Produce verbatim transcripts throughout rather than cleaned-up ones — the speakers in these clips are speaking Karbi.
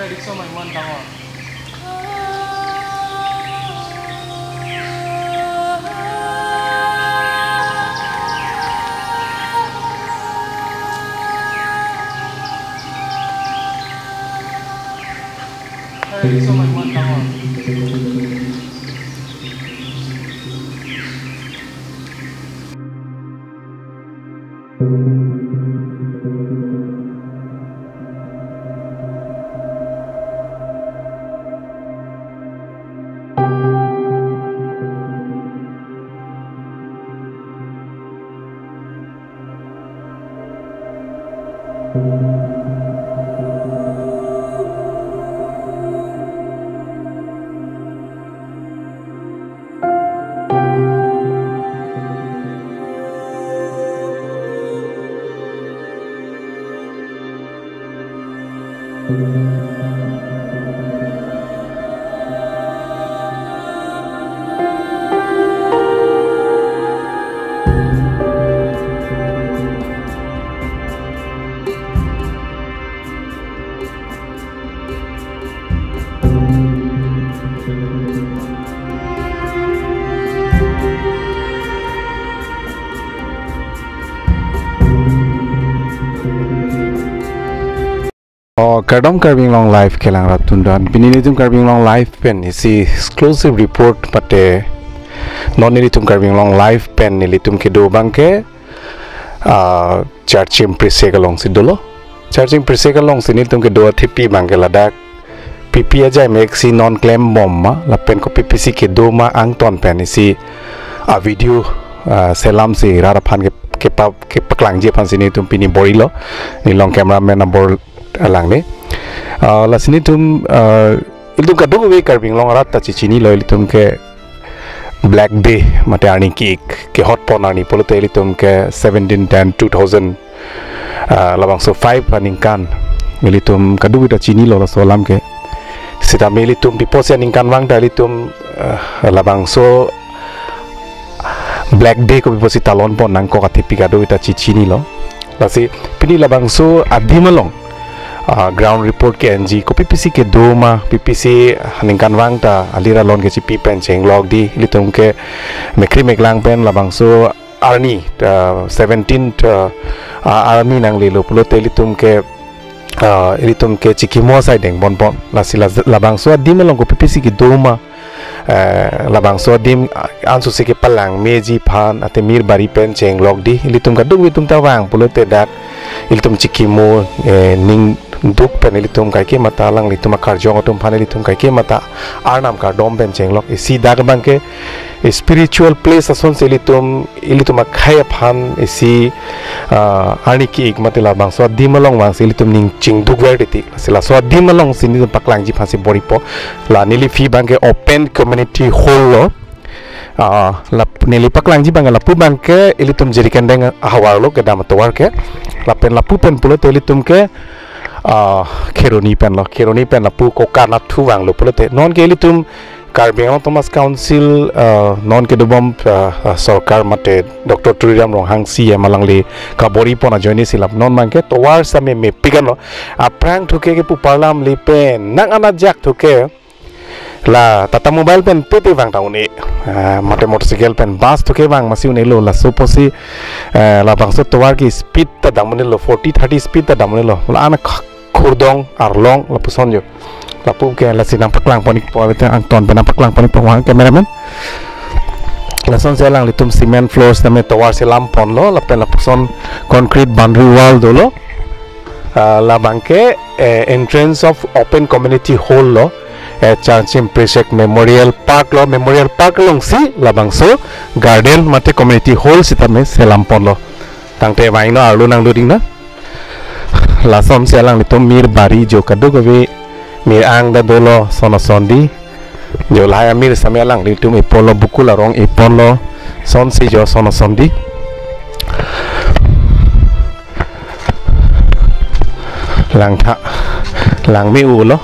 Riksho Maiman Dangor. Riksho Maiman Dangor. Oh, kardom Karbi Anglong Live kelang rat tundan. Pini nelitum Karbi Anglong Live pen isi exclusive report pate non nelitum Karbi Anglong Live pen nelitum kedo abangke, ah, Charchim Pressek alongsi dolo. Charchim Pressek alongsi nelitum kedo athepi abangke ladak P P ajai mek si non klembom ma, lapen kopi pisi kedo ma angton pen isi a video, ah, selamsi rat aphan ke, kepa, kepaklangji aphansi nelitum pini bor-ilo. Nelilong cameraman abor alangne. Ah, lasi nelitum, ah, ilitum kadokave Karbi Anglong arat ta chichinilo, ilitum ke Black Day mate arni ki-ik, kehotpon arni pulote ilitum ke seventeen ten two thousand, ah, labangso five aningkan. Ilitum kadokave ta chinilo laso alam ke. Sitame ilitum pi apotsi aningkanvang ta ilitum, ah, labangso Black Day kopi apotsi talonpon nangkok athepi kadokave ta chichinilo. Lasi pini labangso adim along, ah, ground report ke-enji, kopi pisi kedo ma, pi pisi aningkanvang ta alir alon kechipi pen chenglok di, ilitum ke mekkri meklang pen labangso arni, ah, seventeen, ah, ah, arni nanglelo pulote ilitum ke, ah, ilitum ke chikimo asai dengponpon. Lasi la, labangso adim along kopi pisi kedo ma, eh, labangso adim, ah, ansosi kepalang meji aphan, ate mir bari pen chenglok di, ilitum kadokave atum ta vang pulote dak ilitum chikimo, eh, ning duk pen ilitum kaike mata alanglitum akarjong atum aphan ilitum kaike mata arnam kardom pen chenglok. Isi dak abangke spiritual place asonsi ilitum, ilitum akhei aphan isi, ah, arni ki-ik mate labangso adim along vangsi ilitum ning chingduk ver titi. Lasi laso adim alongsi nelitum paklangji aphansi bor-ipo. La neliphi abangke open community hall lo. Ah, la neli paklangji abangke lapu abangke ilitum Jirikindeng ahavar lo kedam atovar ke. Lapen lapu pen pulote ilitum ke, ah, Kheroni pen lo. Kheroni pen lapu Kokarnathu vanglo pulote. Non ke ilitum Karbi Anglong Autonomous Council, ah, non kedobom, ah, ah, sorkar mate Doctor Tuliram Ronghang C E M alangli kabor-ipon ajoine si lap non abangke tovar same mepik anlo. Aphrang thuke kepu parlam lipen nang anajak thuke la Tata Mobile pen pete vang ta un-e, ah, mate motorcycle pen bus thuke vang masi un-elo, laso apotsi, eh, labangso tovar ke speed ta dam un-elo, forty thirty speed ta dam un-elo. La an kh-, khurdong arlong lapuson jo. Lapu ke lasi nangpaklangpon-ikpo, abite angton pen nangpaklangpon-ikpo vang cameraman. Lasonsi alanglitum cement floors tame tovar selamponlo, lapen lapuson concrete boundary wall dolo. Ah, labangke, eh, entrance of open community hall lo, eh, Charchim Pressek Memorial Park lo, Memorial Park alongsi labangso garden mate community hall sitame selamponlo. Tangte vangno arlo nangdoding na. Lasonsi alanglitum mir bari jo kadokave, mir ang ta dolo, son ason di. Jo lahai amir same alanglitum eponlo, bukul arong eponlo, sonsi jo son ason di. Langtha, langme-ulo.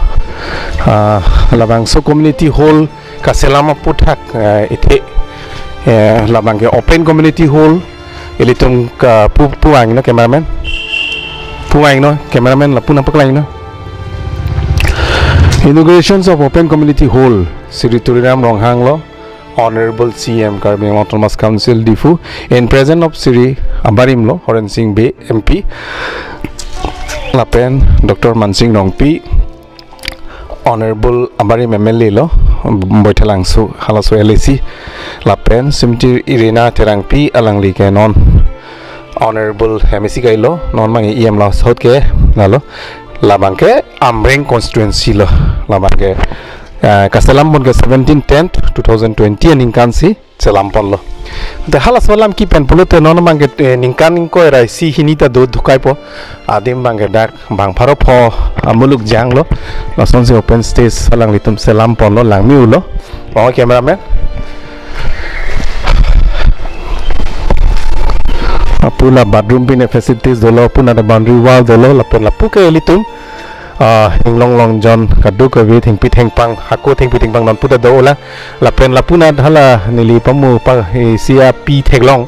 Ah, labangso community hall kaselam aputhak, eh, ithe, eh, labangke open community hall. Ilitum ke pu, pu vangno cameraman. Pu vangno cameraman, lapu nangpaklangno. Inaugurations of Open Community Hall, Shri Tuliram Ronghang lo, Honorable C M Karbi Anglong Autonomous Council Diphu, in presence of Shri Abarim lo, Horen Sing Bey M P, lapen Doctor Mansing Rongpi, Honorable Abarim M L A lo, Baithalangso, halaso L A C, lapen Srimati Irina Terangpi, alangli ke non Honorable M A C kailo, non abang E M lo, sot ke, lalo, labang ke Amreng constituency lo, labang ke, eh, kaselam pon ke seventeen tenth two thousand twenty aningkan si selam ponlo. Te halaso alam kipen pulote non abang ke, eh, ningkan ingkoi ra isi hini ta do dhukai po. Adim abang ke dak bang pharo pho amuluk janglo. Lasonsi open stage alanglitum selam ponlo, langmi-ulo. Oh, cameraman. Lapu la bathroom pen facilities dolo, lapu nat boundary wall dolo, lapen lapu ke ilitum, ah, inglong longjon kadokave thengpi thengpang, hako thengpi thengpang non puta do ola, lapen lapu nat hala neli pamu pa, eh, isi api theklong.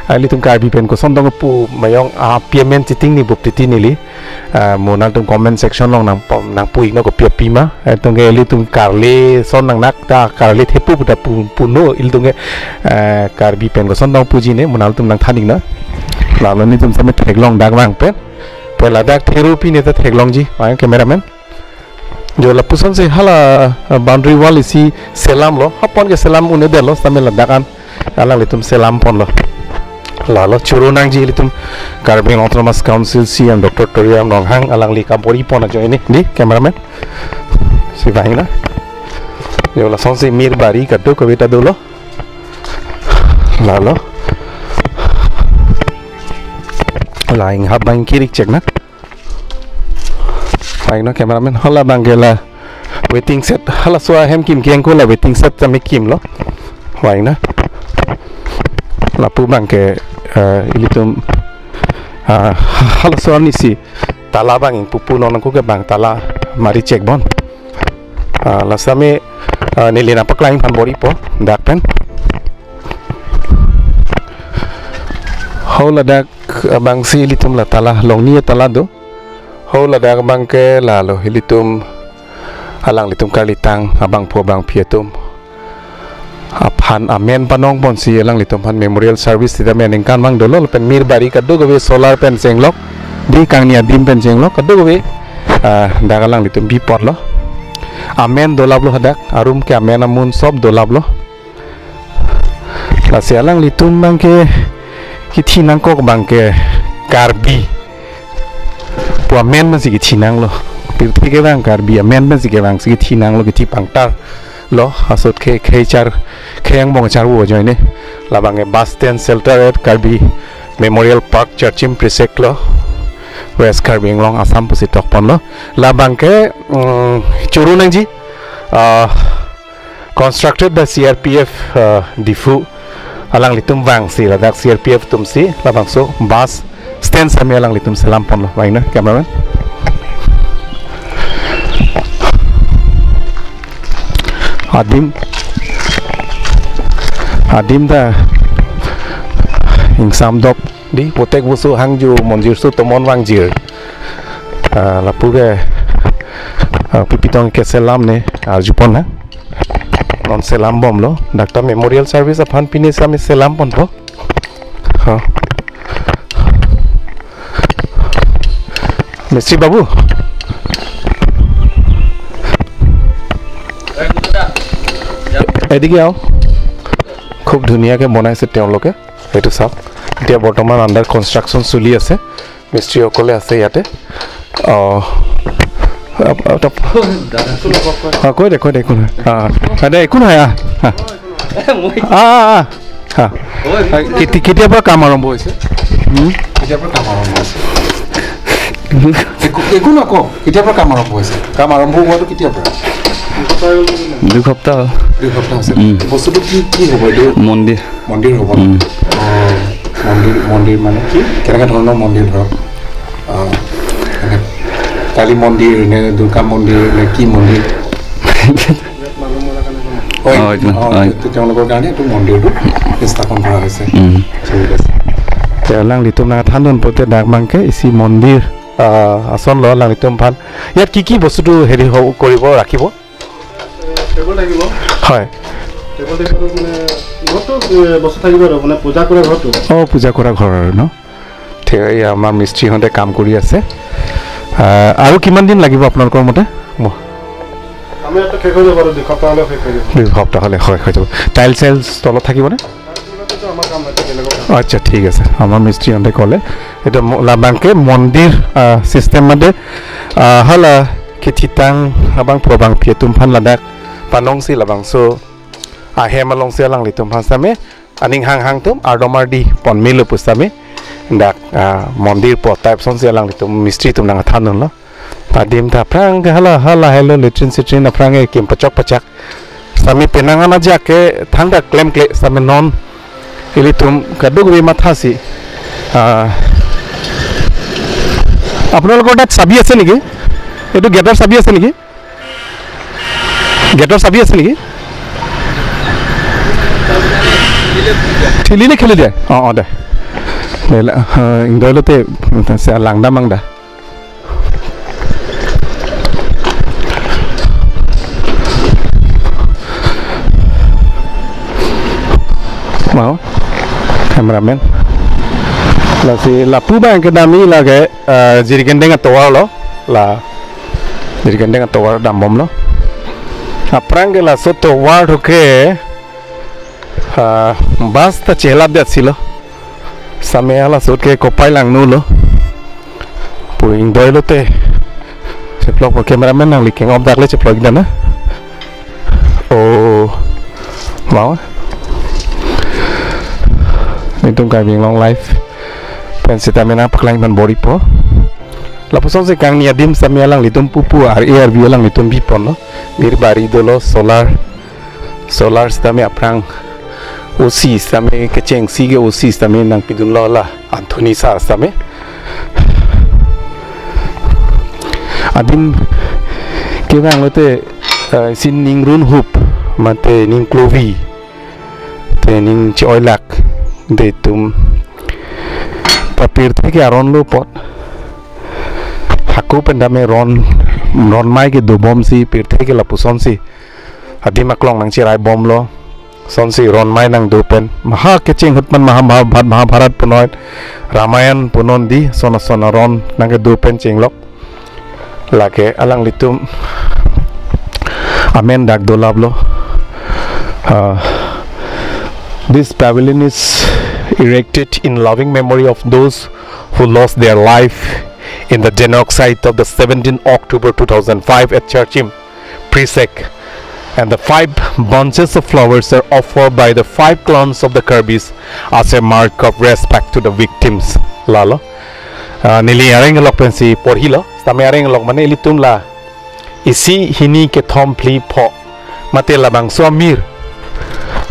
Ah, ilitum Karbi pen koson dong pu mayong, ah, api amen chiting ni bup titi neli. Ah, mo nangtum comment section along nang pom, nangpu-iknon kopi api ma. Eh, itum ke ilitum karle son nangnak ta karle thepu puta pu, punon ilitum ke, eh, Karbi pen koson dong puji ne, mo nangtum nangthan-iknon. Lalo nelitum same theklong dak vang pen. Pen ladak thero pi ne ta theklongji, ah, cameraman. Jo lapusonsi hala, ah, boundary wall isi selamlo, hapon ke selam un-edetlo, same ladak an alanglitum selam ponlo. Lalo choro nangji ilitum Karbi Anglong Autonomous Council C M Doctor Tuliram Ronghang, alangli kabor-i pon ajoine. Dei, cameraman. Si vangnon. Jo lasonsi mir bari kadokave ta dolo. Lalo. La inghap abang kirik chek na. Vangnon cameraman, hala abang ke la waiting shed, halaso ahem kim keng ko la waiting shed tame kimlo. Vangnon. Lapu abang ke, eh, ilitum, ah, halaso arnisi tala abang ingpu punon nangko ke abang tala mari chek bon. Ah, la same, ah, neli nangpaklang aphan bor-ipo, dak pen. Ho ladak abangsi ilitum la tala, longni tala do. Ho ladak abang ke lalo ilitum alanglitum karlitang abangpo abangpi atum aphan amen panong ponsi alanglitum aphan memorial service sitame aningkan abang dolo, lapen mir bari kadokave solar pen chenglok, dei kangni adim pen chenglok, kadokave, ah, dak alanglitum bi ponlo. Amen dolaplo hadak, arum ke amen amun sob dolaplo. Lasi alanglitum abang ke kithi nangkok abang ke Karbi pu amen pensi kithi nanglo. Pirthe kevang Karbi amen pensi kevangsi kithi nanglo, kithi pangtarlo. Asot ke khei char, khei angbong charvo ajoine. Labang ke bus stand shelter at Karbi Memorial Park, Charchim Precinctlo, West Karbi Anglong, Assam pusi tok ponlo. Labang ke, mm, choro nangji, ah, constructed by C R P F, uh, Diphu. Alanglitum vangsi ladak C R P F atumsi labangso bus stand same alanglitum selam ponlo, vangnon cameraman. Adim, adim ta ingsam dok, dei, potek busu hangju monjir su tomon vangjir. Ah, lapu ke, ah, pipitong ke selam ne arju pon na. Non selam bomlo, dak ta memorial service aphan pine same selam ponpo. Ha. Mistri babu. এদিকে আও। খুব ধুনীয়াকে বনাইছে তেওঁলোকে। এইটো চাওক, এতিয়া বৰ্তমান আণ্ডাৰ কনষ্ট্ৰাকশ্যন চলি আছে। মিস্ত্ৰীসকলে আছে ইয়াতে। অ, আপ-, আপ-, আপ-, অ, কৈ দে, কৈ দে, একো নহয়। অ, অ, দে, একো নহয়, আহ, আহ। মই আহ, আহ, আহ, আহ। হয়। কেতি-, কেতিয়াৰ পৰা কাম আৰম্ভ হৈছে? হুম? কেতিয়াৰ পৰা কাম আৰম্ভ হৈছে? একো, একো নকওঁ। কেতিয়াৰ পৰা কাম আৰম্ভ হৈছে? কাম আৰম্ভ হোৱাটো কেতিয়াৰ পৰা? দুসপ্তাহ। দুসপ্তাহ হৈছে। উম। বস্তুটো কি, কি হ'ব এইটো? মন্দিৰ। মন্দিৰ হ'ব ন? উম। অ, মন্দিৰ, মন্দিৰ মানে কি? কেনেকুৱা ধৰণৰ মন্দিৰ ধৰক? অ, মানে কালী মন্দিৰ নে দুৰ্গা মন্দিৰ নে কি মন্দিৰ? হয়, অ, এইটো, অ, হয়। তে-, তেওঁলোকৰ কাৰণে এইটো মন্দিৰটো স্থাপন কৰা হৈছে। উম। ঠিক আছে। Te alanglitum nangthandun pote dak abang ke isi mondir আহ, আসন ল, আলাংলিতুম aphan। ইয়াত কি কি বস্তুটো হেৰি হ-, কৰিব, ৰাখিব? টেবুল থাকিব। হয়। টেবুল থাকিব আৰু মানে বহুতো, এ, বস্তু থাকিব আৰু মানে পূজা কৰা ঘৰটো। অ, পূজা কৰা ঘৰ আৰু ন? ঠিক, এই আমাৰ মিস্ত্ৰীহঁতে কাম কৰি আছে। আহ, আৰু কিমান দিন লাগিব আপোনালোকৰ মতে? ম- আমি ইয়াতে শেষ হৈ যাব আৰু দুই সপ্তাহ হ'লে শেষ হৈ যাব। দুই সপ্তাহ হ'লে শেষ হৈ যাব। টাইল চাইলছ তলত থাকিবনে? টাইলছ তলততো আমাৰ কাম নাই, বেলেগৰ কাম। আচ্ছা, ঠিক আছে। আমাৰ মিস্ত্ৰীহঁতে ক'লে, এতিয়া ম-, labang ke মন্দিৰ, আহ, system mate, ah, hala kethitang labang probang pi atum aphan ladak panongsi labangso ahem alongsi alanglitum aphan sitame aning hanghang atum ardom ardi pon melo pusitame dak, ah, mondir po type asonsi alanglitum mistri atum nangthandunlo. Adim ta aphrang ke hala, hala helo latrine sitrin aphrang ke kim pachok pachak. Sitame penang an ajak ke thangta klemkle sitame non ilitum kadokave mathasi. Ah, আপোনালোকৰ তাত চাবি আছে নেকি? এইটো গেটৰ চাবি আছে নেকি? গেটৰ চাবি আছে নেকি? Thili le kheli de. Oh, oh, de. De la, eh, ingdoi lote, se langdam angda. Mau, cameraman. Lasi lapu abang kedam lake, eh, Jirikindeng atovar lo, la Jirikindeng atovar dambomlo. Aphrang ke laso tovar thu ke, ah, bus ta chelap det silo. Sitame hala ahut ke kopai langno lo. Pu ingdoi lote. Cheplok po cameraman nangli keng-op dak le cheplok dana. Oh. Mau. Nelitum Karbi Anglong Live pen sitame nangpaklang pen bor-ipo. Lapusonsi kangni adim sitame alanglitum pupu ar-e arvi alanglitum biponlo. Mir bari dolo solar. Solar sitame aphrang osi sitame kechengsi ke osi sitame nangpidunlo la Anthony sir sitame. Adim kevang lote, eh, si ning runhup mate ning klovi te ning che-oilak de atum. Papirthe ke aron lo apot. Hako pen tame ron, ronmai ke dobomsi pirthe ke lapusonsi adim aklong nangcheraibomlo. Sonsi ronmai nangdo pen. Maha kecheng ahut pen Mahabha-, Mahabharat punon, Ramayan punon di, son son aron nangkedo pen chenglok. Lake alanglitum amen dak dolaplo. Uh, this pavilion is erected in loving memory of those who lost their life in the genocide of the seventeenth October two thousand five at Charchim Prisek, and the five bunches of flowers are offered by the five clans of the Karbis as a mark of respect to the victims. Lalo. Ah, neli areng lok pensi porhilo, sitame areng lok mane ilitum la isi hini kethom phli pho. Mate labangso amir.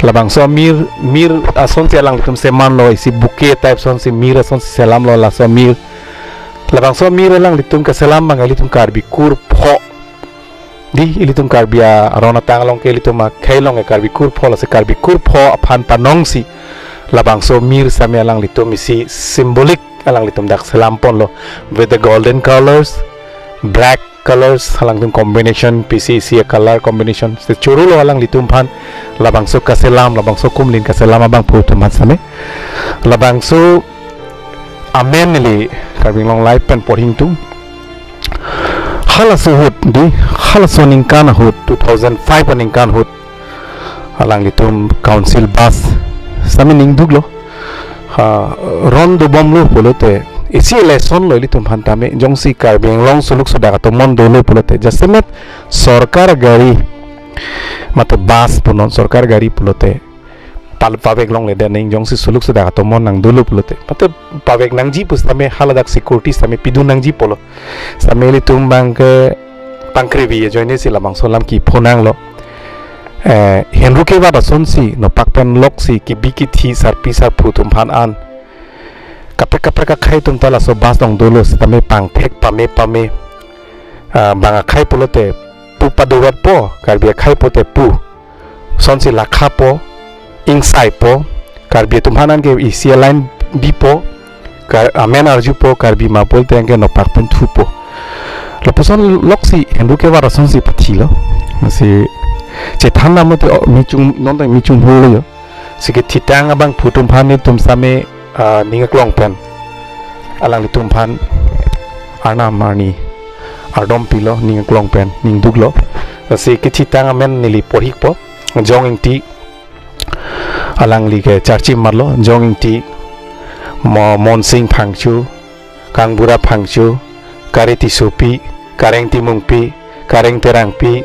Labangso amir, mir asonsi alanglitum semanlo, isi bouquet type asonsi mir asonsi selamlo laso amir. Labangso amir alanglitum kaselam abang ilitum Karbi kur pho. Di ilitum Karbi aron atang along ke ilitum akhei along ke Karbi kur pho, lasi Karbi kur pho aphan panongsi labangso mir sitame alanglitum isi symbolic alanglitum dak selamponlo with the golden colors, black colors, alangtum combination, P C C color combination. Si chorolo alanglitum aphan labangso kaselam, labangso kumlin kaselam abang pu atum aphan sitame. Labangso amen neli Karbi Anglong Live pen porhingtung. Halaso ahut di, halaso aningkan ahut, two thousand five aningkan ahut, alanglitum council bus sitame ningduklo. Ha, ron dobomlo pulote, isi lesson lo ilitum aphan tame, jongsi Karbi Anglong suluk sudak atomon dolo pulote, jasemet sorkar gari, mate bus punon sorkar gari pulote, pal pavek longle de neng jongsi suluk sudak atomon nangdolo pulote. Mate pavek nangji pusitame haladak security sitame pidun nangji pulo. Sitame ilitum abang ke pangkrevi ajoine si labangso alam kipho nanglo. Eh, henru kevat asonsi nopak pen loksi kibi kithi sarpi sarpo atum aphan an. Kaprek kaprek akhei atum ta laso bus along dolo sitame pangthek pame pame. Ah, bang akhei pulote pu padurat po, Karbi akhei pulote pu. Sonsi lakha po, ingsai po, Karbi atum aphan an ke isi aline bipo, Kar-, amen arjupo, Karbi ma pulote anke nopak pen thupo. Lapuson loksi henru kevar asonsi pathilo. Si chethan dam te, o, mechung, non ta mechung hulo jo. Si kethitang abangphu atum aphan nelitum same, ah, ning aklong pen alanglitum aphan arnam arni ardom pilo, ning aklong pen ning duklo. Si kethitang amen neli porhikpo. Jong Ingti, alangli ke charchi marlo, Jong Ingti, Mo-, Monsing Phangcho, Kangbura Phangcho, Kare Tissopi, Kareng Timungpi, Kareng Terangpi,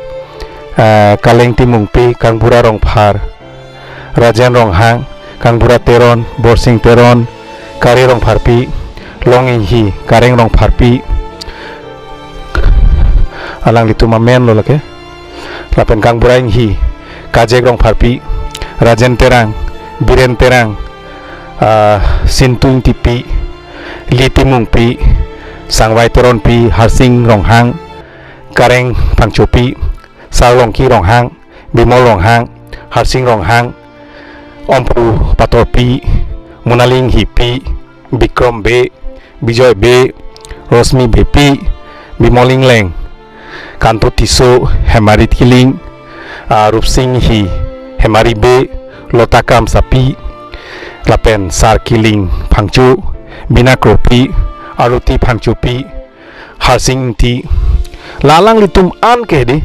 eh, Kaleng Timungpi, Kangbura Rongphar, Rajen Ronghang, Kangbura Teron, Borsing Teron, Kare Rongpharpi, Long Inghi, Kareng Rongpharpi, alanglitum amenlo lake. Lapen Kangbura Inghi, Kajek Rongpharpi, Rajen Terang, Biren Terang, ah, Sintu Ingtipi, Li Timungpi, Sangvai Teronpi, Harsing Ronghang, Kareng Phangchopi, Sarlongki Ronghang, Bimol Ronghang, Harsing Ronghang, Omphu Patorpi, Monali Inghipi, Bikrom Bey, Bijoy Bey, Rosmi Beypi, Bimol Ingleng, Kanto Tisso, Hemari Killing, ah, Rupsing Inghi, Hemari Bey, Lota Kramsapi, lapen Sar Killing Phangcho, Bina Kropi, Aruti Phangchopi, Harsing Ingti, la alanglitum an ke di,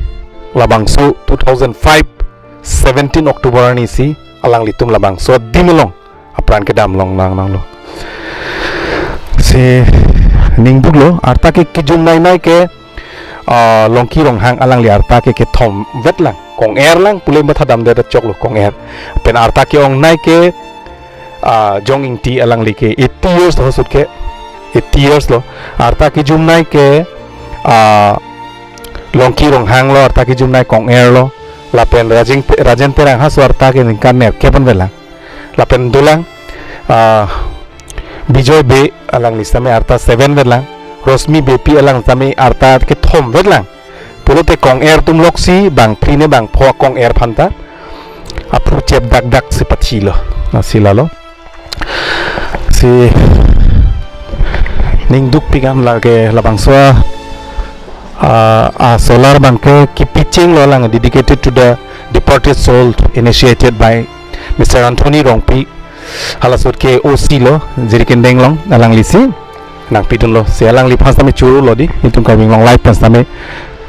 labangso two thousand five, seventeen October arni si alanglitum labangso adim along apran kedam longnang nanglo. Si ning duklo, arta ke kejum nai nai ke, ah, Longki Ronghang alangli arta ke kethom vetlang, kong-er lang, pule matha damdet choklo kong-er. Pen arta ke-ong nai ke, ah, Jong Ingti alangli ke eighty years lo, ahut ke eighty years lo. Arta kejum nai ke, ah, Longki Ronghang lo, arta kejum nai kong-er lo. Lapen Rajen, Rajen Terang halaso arta ke ningkan nerkep an vetlang. Lapen dolang, ah, Bijoy Bey alangli same arta seven vetlang. Rosmi Beypi alang same arta kethom vetlang. Pulote kong-er atum loksi bang phli ne bang pho kong-er aphanta aphu chep dak dak si pathilo. Lasi lalo. Si ning dukpik an lake labangso, ah, ah, solar abang ke kipachenglo lang, dedicated to the departed soul, initiated by Mister Anthony Rongpi. Halaso ahut ke O C lo, Jirikindeng along, alangli si nangpidunlo. Si alangliphan same choro lo di, itum Karbi Anglong Live aphan same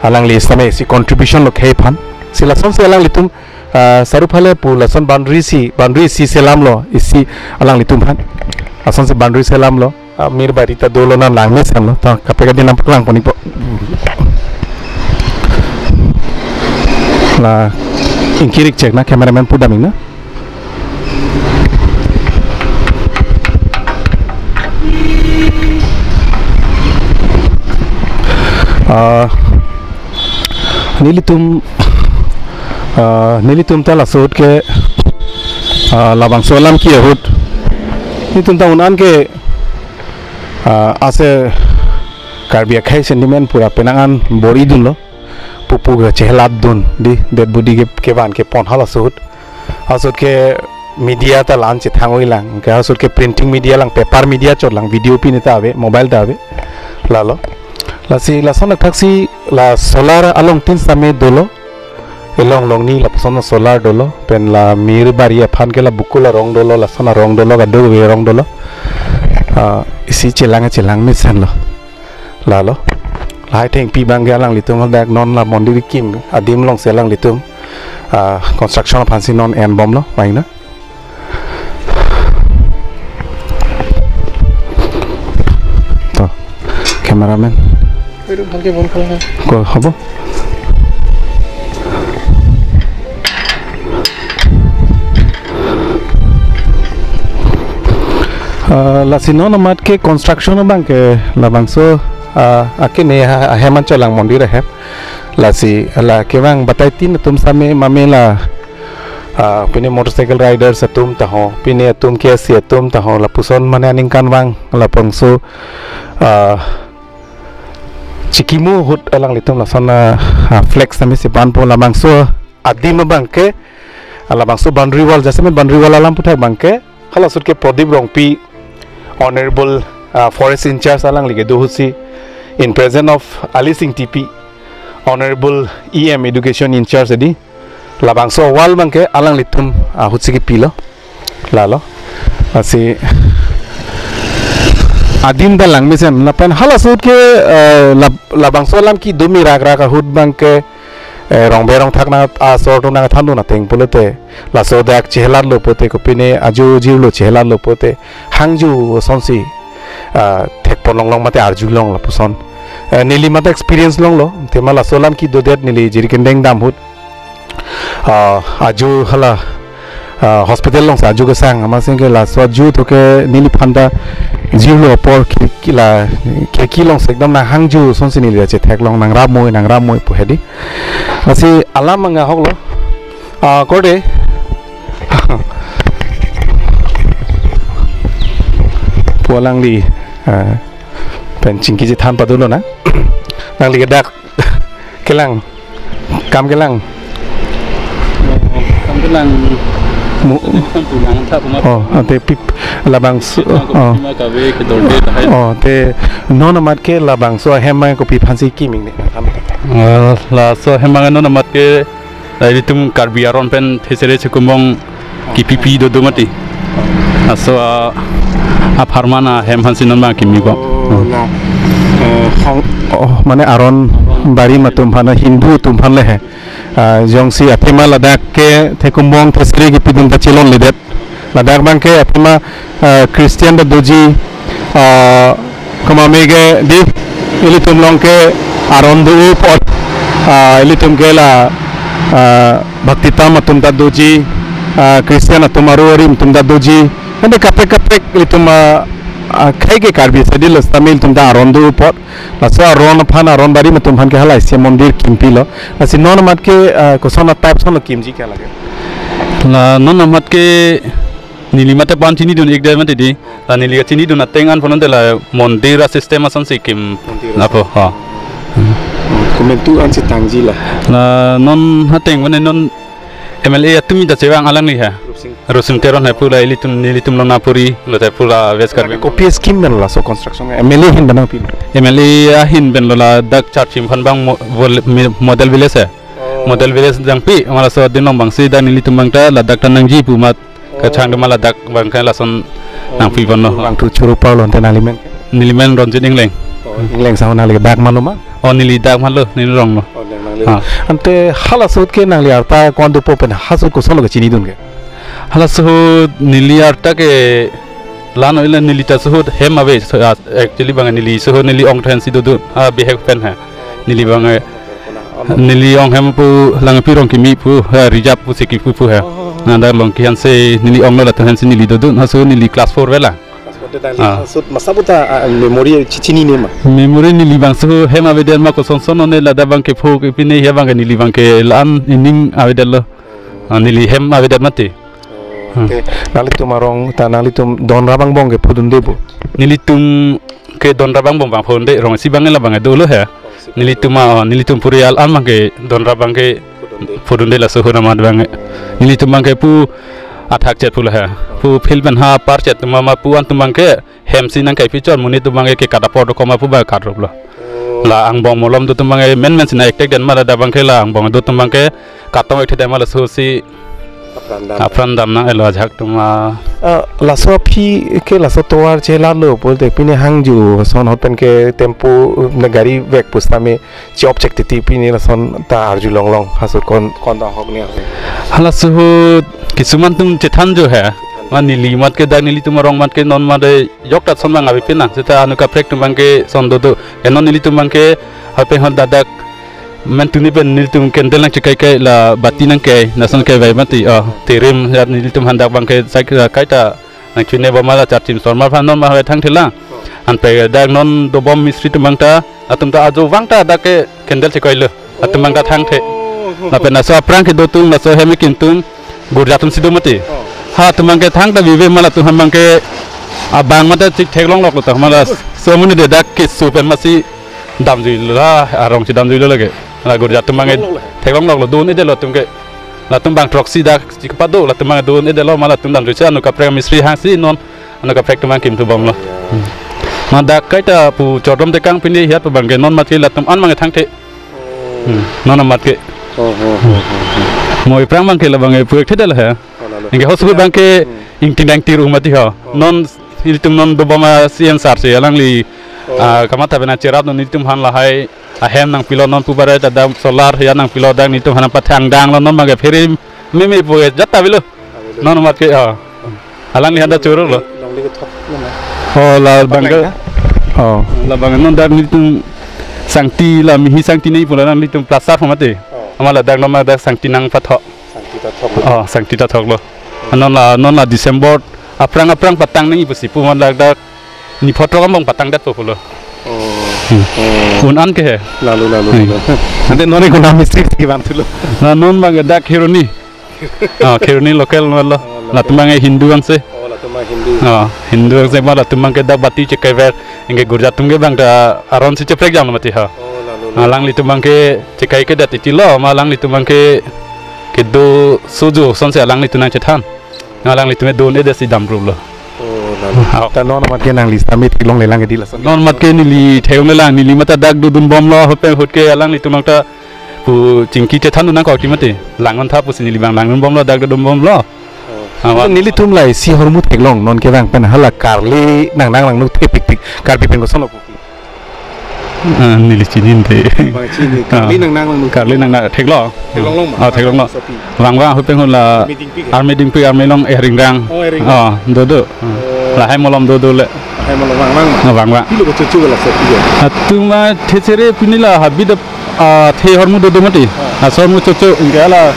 alangli same isi contribution lo khei aphan. Si lason si alanglitum, ah, saruphale pu lason boundary si, boundary si selamlo, isi alanglitum aphan. Lason si boundary selamlo. Ah, Mirbari ta dolo, non langmesenlo. Ta kaprek adim nangpaklangpon-ikpo. La ingkirik chek na, cameraman pudam-ik na. Ah, nelitum, ah, nelitum ta laso ahut ke, ah, labangso alam ke ahut nelitum ta un-an ke, ah, ase Karbi akhei sentiment pura penang an bor-idunlo. Pupu ke chehelatdun di, dead body ke, kevan kepon halaso ahut. Halaso ahut ke media ta la-an chethang-oi lang, ke halaso ahut ke printing media lang, paper media chot lang, video pine ta ave, mobile ta ave. Lalo. Lasi lason athak si la solar alongtin same dolo. Elong Longni lapuson solar dolo, pen la Mirbari aphan ke la Bukul arong dolo, lason arong dolo, kadokave arong dolo. Ah, isi chelang chelang mesenlo. Lalo. Lahai thengpi abang ke alanglitum hadak non la mondir akim adim along si alanglitum, ah, construction aphan si non enbomlo, bang na. To, cameraman. এইটো ভালকে বন্ধ কৰা নাই। ক-, হ'ব। Ah, lasi non amat ke construction abang ke labangso, ah, akene ha-, ahem an cholang mondir ahem. Lasi la kevang batai tin atum same mame la, ah, pine motorcycle riders atum taho, pine atum K S C atum taho, lapuson mane aningkanvang labangso, ah, chikimu ahut alanglitum lason, ah, ah, flex same si banpo. Labangso adim abang ke, ah, labangso boundary wall, jasemet boundary wall alam aputhak abang ke, halaso ahut ke Prodip Rongpi, Honorable uh, forest in charge alangli kedo ahutsi, in presence of Ali Sing T P, Honorable E M Education in charge adi, labangso awal abangke alanglitum ahutsi kepilo. Lalo. Lasi adim ta langmesen lapen hala ahut ke, eh, lab-, labangso alam kedo mirak rak ahut abangke, eh, rongbe rongthak nang asor atum nangthandun ateng pulote, laso dak chehelatlo pote, kopine ajo jirlo chehelatlo pote, hangjo asonsi, ah, thekpon longlong mate arjulong lapuson. Eh, neli mate experience longlo, tema laso alam kedodet neli Jirikindeng dam ahut. Ah, ajo hala, ah, hospital alongsi ajo kesang, amatsi ke laso ajo to ke neliphan ta jirlo apor khirki la, khirki alongsi ekdom nanghangjo asonsi neli chetheklong, nangrap moi, nangrap moi pu hedi. Lasi alam abang ahoklo. Ah, korte. Pu alangli, ah, pen chingki chethan padunlo na. Nangli ke dak kelang. Kam kelang. Kam kelang. Mu- Kam kelang, tha puma. Oh, ante pip labangso, oh. Pima kave ke dorde lahai. Oh, te non amat ke labangso ahem abang kopi aphansi kiming ne. Eh, laso ahem abang non amat ke, eh, ilitum Karbi aron pen thesere chekumbong kipipi dodo mati. Laso a, apharman ahem aphansi non abang kimi bang. Oh, la, eh, hong-, oh, mane aron barim atum aphan, Hindu atum aphan le he. Ah, jongsi athema ladak ke thekumbong thesere kipidun ta chelonledet. Ladak abangke athema, ah, Christian ta doji, ah, komat mege di ilitum along ke aron do apot, ah, ilitum ke la, ah, bhakti tam atum ta doji, ah, Christian atum aru arim atum ta doji. Ante kaprek kaprek ilitum, ah, ah, khei ke Karbi sadi lo sitame ilitum ta aron do apot. Laso aron aphan, aron barim atum aphan ke halahai si mondir kimpilo. Lasi non amat ke, ah, koson a-type asonlo kimji ke lake. La non amat ke neli mate pan chinidun-ikdet mati di. La neli kachinidun ateng an punon te la mondir a-system asonsi kim. Mondir apo, ha. Hmm, komantu ansi tangji la. La non ateng mane non M L A atum ta chevang alangli ha. Rupsing. Rupsing Teron ha pu la ilitum, nelitum Lonapuri, lote pu la West Karbi. Kopi scheme pen laso construction M L A ahin pen nangpi? M L A ahin pen lo, ladak Charchim aphan abang mo-, vol-, mi-, model village ha. Oh. Model village nangpi, amat laso adin along abangsi dak nelitum abang ta ladak ta nangji pu amat, oh, kachang dema ladak abangke lason, oh, nangpi ponlo. Bang tu churu parlo ante nangli men? Neli men Ronjit Engleng. Oh, Engleng sa nangli dak manlo ma? Oh, neli dak manlo, neli ronglo. Oh, nang, nangli. Ha. Ante hala ahut ke nangli arta ko-an dopo pen hala ahut kosonlo kachinidun ke? Hala ahut neli arta ke la-an oile neli ta ahut hem ave, so, ah, actually abang neli ahut neli ong than si dodun, ah, bihek pen ha. Neli abang, eh, neli ong hem pu Langpi Rongkimi pu, ha, reserve pusi kipu pu ha. Oh. Nanda Longki aphansi neli onglo, latum aphansi neli dodun, ha ahut neli class four avela. Passport tang li. Ah. Ahut masa puta, ah, memory chi-, chinine ma? Memory neli abang ahut hem avedet ma, koson son one ladak abangke pho kepine he abangke neli abangke la-an ining avedetlo. Ah, neli hem avedet mati. Oh, hmm. Te nanglitum arong ta nanglitum Donrap angbong ke pudunde bo? Nelitum ke Donrap angbong abang pudunde, rong isi abang la abang dolo he. Nelitum, ah, nelitum puri al-an abangke Donrap abangke pudunde. Pudunde laso ahut amat abang. Nelitum abangke pu athak chet pu la he. Pu field pen ha par chet atum amat pu an atum abangke hem si nangkai pi chot, monit atum abangke ke kat apor dokok ma pu abang kat rup lo. Oh. La angbong malom do atum abangke men men si nang-ek thekdet ma, ladak abangke la angbong do atum abangke katong-ek thekdet ma, laso si apran dam, apran dam nang-elo ajahak atum a. Ah, laso aphi ke laso tovar chelatlo pulote pine hangjo ason ahut pen ke tempo na gari vek pusitame che-op chek titi pine lason ta arjulong long, ha ahut kon, kon ta ahok ne ahok. Hala ahut kisuman atum chethanjo he. Ma neli amat ke dak nelitum arong amat ke non mate yok ta ason abang ave pinang. Seta anut kaprek atum abangke ason dodo. Ke non nelitum abangke hape hon dadak men tuni pen nelitum candle nangchekai kai, la bati nangkai, lason kevai mati. Oh, tirim ya nelitum aphan dak abangke sai kaita nangchune bom ma, la Charchim Sorma aphan non ma ave thangthelang. Anpek dak non dobom mistri atum abang ta, atum ta ajo vang ta dak ke candle chekoilo. Atum abang ta thangthe. Lapen laso aphrang kedo atum, laso hem ekim atum, gurja atum si do mati. Ha atum abangke thangta vive ma, latum aphan abangke abang mate chik theklong loklo ta ma, laso amonit de dak keso pen masi damjuilo, la arong si damjuilo lake. La gurja atum abangke theklong loklo, dun-edetlo atum ke. Latum abang throksi dak chik pado, latum abang dun-edetlo ma, latum damjuisi anut kaprek mistri hangsi non anut kaprek atum abang kimthu bomlo. Hmm. Ma dak kaita pu chordom tekang pini hiat pu abangke non amat ke latum an abangke thangthe. Hmm. Non amat ke. Oh, oh, oh, oh, oh. Mo aphrang abangke labangke pu ekthe dal he. Oh, lalo. Anke hos pu abangke Hmm. ingting dang tir umati ho. Oh. Non ilitum non dobom a C M sir si alangli, Oh. ah, kamatha pena cherap non ilitum aphan lahai ahem nangpilo non pu bare ta dam solar ya nangpilo dang nelitum aphan pathang danglo non abangke phere meme pu jat ta bilo. Hallelujah. Non amat ke, oh. Alangli aphan ta choro lo. Longle kethok lo na. Oh, la abangke. Paklangna? Oh. Labang non dak nelitum sangti la mihi sangti nei pula nelitum plaster phamate. Oh. Amat la dak non ma dak sangti nangpathok. Sangti ta thok lo. Oh, sangti ta thok lo. Non la, non la December aphrang aphrang patang nangji pusi pu amat dak dak ni photo kambong patang det po pulo. Oh. Hmm. Oh. Un an ke he. Lalo, lalo, Hmm. lalo. Ante non ko nam mistri ke bang thulo. Na non abangke dak Kheroni. Ah, Kheroni local non lo. Oh, local. Latum abangke Hindu angse. Oh, latum abang Hindu. Ah, Hindu angse ma latum abangke dak bati chekai ver. Anke girja atum ke abang ta aron si cheprek jam lo mati ha. Oh, lalo, lalo. Alanglitum abangke chekai ke dat iti lo, ma alanglitum abangke kedo sojo asonsi alanglitum nangchethan. Alanglitum e don e desi dam rup lo. Oh, lalo. Ah. Ta non amat ke nangli stamit kelong lelang ke di lason. Non amat ke neli theklong lelang, neli mata dak dodun bomlo, hope ahut ke alanglitum ta pu chingki chethan nangkok ti mati. Lang non tha pusi neli abang langdun bomlo, dak dodun bomlo. Oh. Ah, wa. Nelitum la isi ahormu theklong, non ke abang pen hala karli nang nang langno thepikpik, Karbi pen koson lo pu. Ah, neli chinine. Abang chini, Ah. karli nang nang langno. Karli nang nang, theklong. Theklong long ma? Ah, theklong long. Sopi. Vang vang, ahut pen hula. Army dingpik. Army dingpik, army along, eh, ringrang. Oh, eh, ringrang. Ah, dodo. Oh. Lahai malom dodo le. Lahai malom vang vang ma? Ah, vang vang. Pilo ko chocho la sopi ya? Atum ma thechere pini la habit ap, ah, the ahormu dodo mati. Ah. Ah, ahormu chocho, anke la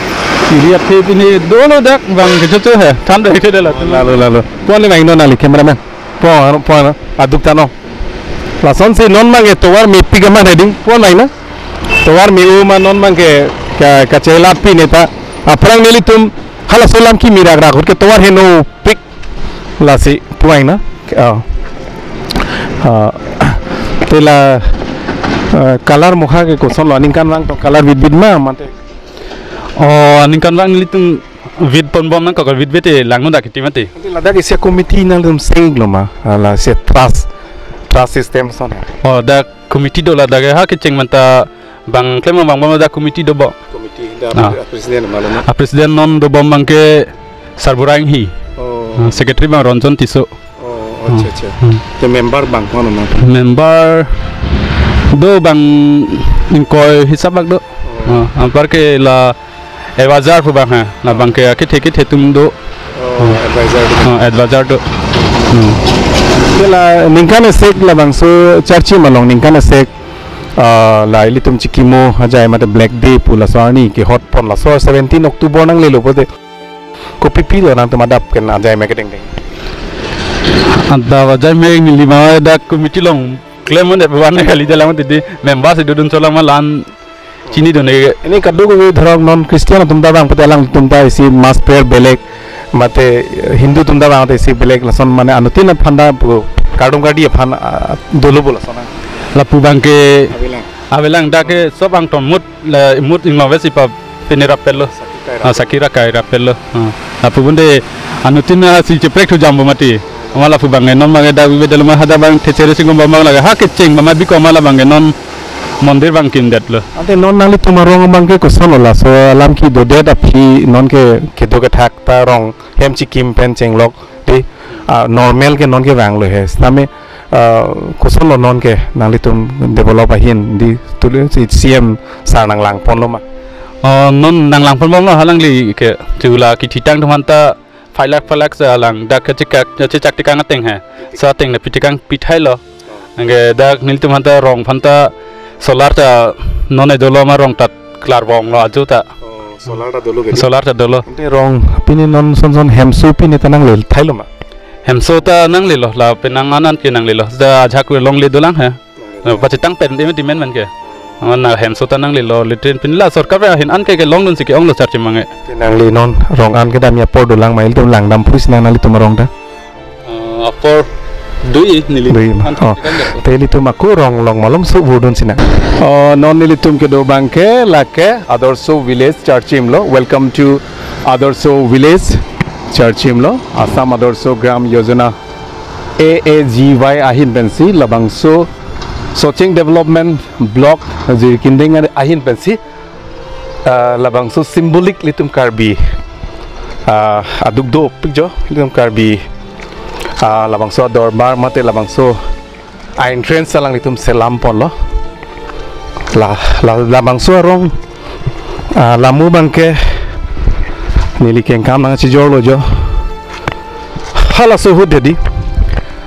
iri athe pini dolo dak abangke chocho he. Than do ite dala. Lalo, lalo. Pon le vang non nangli cameraman. Pon, pon, aduk tano. Lasonsi non abangke tovar mepik amat heading. Pon mai na. Tovar me-u ma non abangke ka, kachelat pi neta. Aphrang nelitum halaso alam kimi rak rak ahut ke tovar henopik. Lasi pu ai na. Oh. Ah, te la, ah, color mokha ke koson lo aningkan vang to color bit bit ma mate. Oh, aningkan vang nelitum vit pon bom nangkok vit bete langno dak kiti mati. Ante ladak isi committee nangtum seng lo ma, ah, la isi trust, trust system ason. Oh, dak committee do ladak ha kecheng manta abang klem abang bom dak committee do bo. Committee dak Ah. a president ma lo na. A president non dobom abangke Sarbura Inghi. Oh. Ah, secretary abang Ronjon Tisso. Oh, acha, acha. Hmm. Te member abang kono na? Member do abang ingkoi hisap bak do. Oh. Ah, anparke la advisor pu abang ha. Labangke akethe kethe atum do. Oh, Oh. advisor do. Ah, advisor do. Hmm. Te la ningkan isi labangso charchi malong ningkan isi, ah, la ilitum chikimo ajai mate Black Day pu laso arni kehot pon laso seventeen October nanglelo pote. Kopipi do nangtum adap ke ajai mek dengdeng? Adap ajai mek neli ma dak committee along klem mane pu an kali jalan mati di member si dodun cholang ma la-an chinidun e. Ini kadokave dhorong non Christian atum ta vang pute alangtum ta isi mass prayer belek mate Hindu atum ta vang te isi belek lason mane anuttin aphan ta pu kardom kardi aphan, ah, dolo bo lason. Lapu abangke Avelang. Avelang dak ke sob angton mut la mut inglong vesi pa pini rapetlo. Saki kai Ah, rapet. saki ra kai rapetlo. Ah. Lapu bunde anuttin asi cheprek thu jam bo mati. Amat lapu abangke non abangke dak bibe delo ma hadak abang thechere singkom abang lage ha kecheng ma biko ma labangke non mondir abang kimdetlo. Ante non nanglitum arong abangke koson lo laso alam kedodet aphi non ke kedo kethak ta rong hem chikim pen chenglok te, ah, normal ke non ke vanglo he. Sitame, ah, koson lo non ke nanglitum develop ahin di tule si C M sir nanglang ponlo ma? Oh, non nanglang pon bomlo halangli ke chula kithitang atum aphan ta phai lakh phai lakh sa lang dak ke chikak chechak tikang ateng he. Sa ateng ne pitikang pithai lo. Anke dak nelitum aphan ta rong aphan ta solar ta non e dolo ma rong ta klar bom lo ajo ta. Oh, solar ta dolo ke? Solar ta dolo. Ante rong pini non son son hemso pini ta nangle thailo ma? Hemso ta nanglelo la penang an an ke nanglelo. Da ajak longle dolang he. Longle. Pachitang pen deme dimen man ke. Mana hemso ta nanglelo latrine pini la sorkar ahin an ke ke longdun si ke-onglo charchi mange. Te nangli non rong an kedam apor dolang ma ilitum langdam phusi nang nanglitum arong ta? Ah, apor dui neli. Dui ma. An Oh. kan dek. Te ilitum ako rong long malom so vurdun sina. Oh, non nelitum kedo abangke lake Adarso Village Charchim lo. Welcome to Adarso Village Charchim lo. Assam Adarso Gram Yojana A A G Y ahin pensi labangso Socheng Development Block Jirikinding ahin pensi, ah, labangso symbolic ilitum Karbi, ah, aduk dopik jo, ilitum Karbi, ah, labangso adorbar mate labangso a-entrance alanglitum selam ponlo. La, la, labangso arong, ah, lamu abangke neli kengkam nangchijorlo jo. Halaso ahut dei,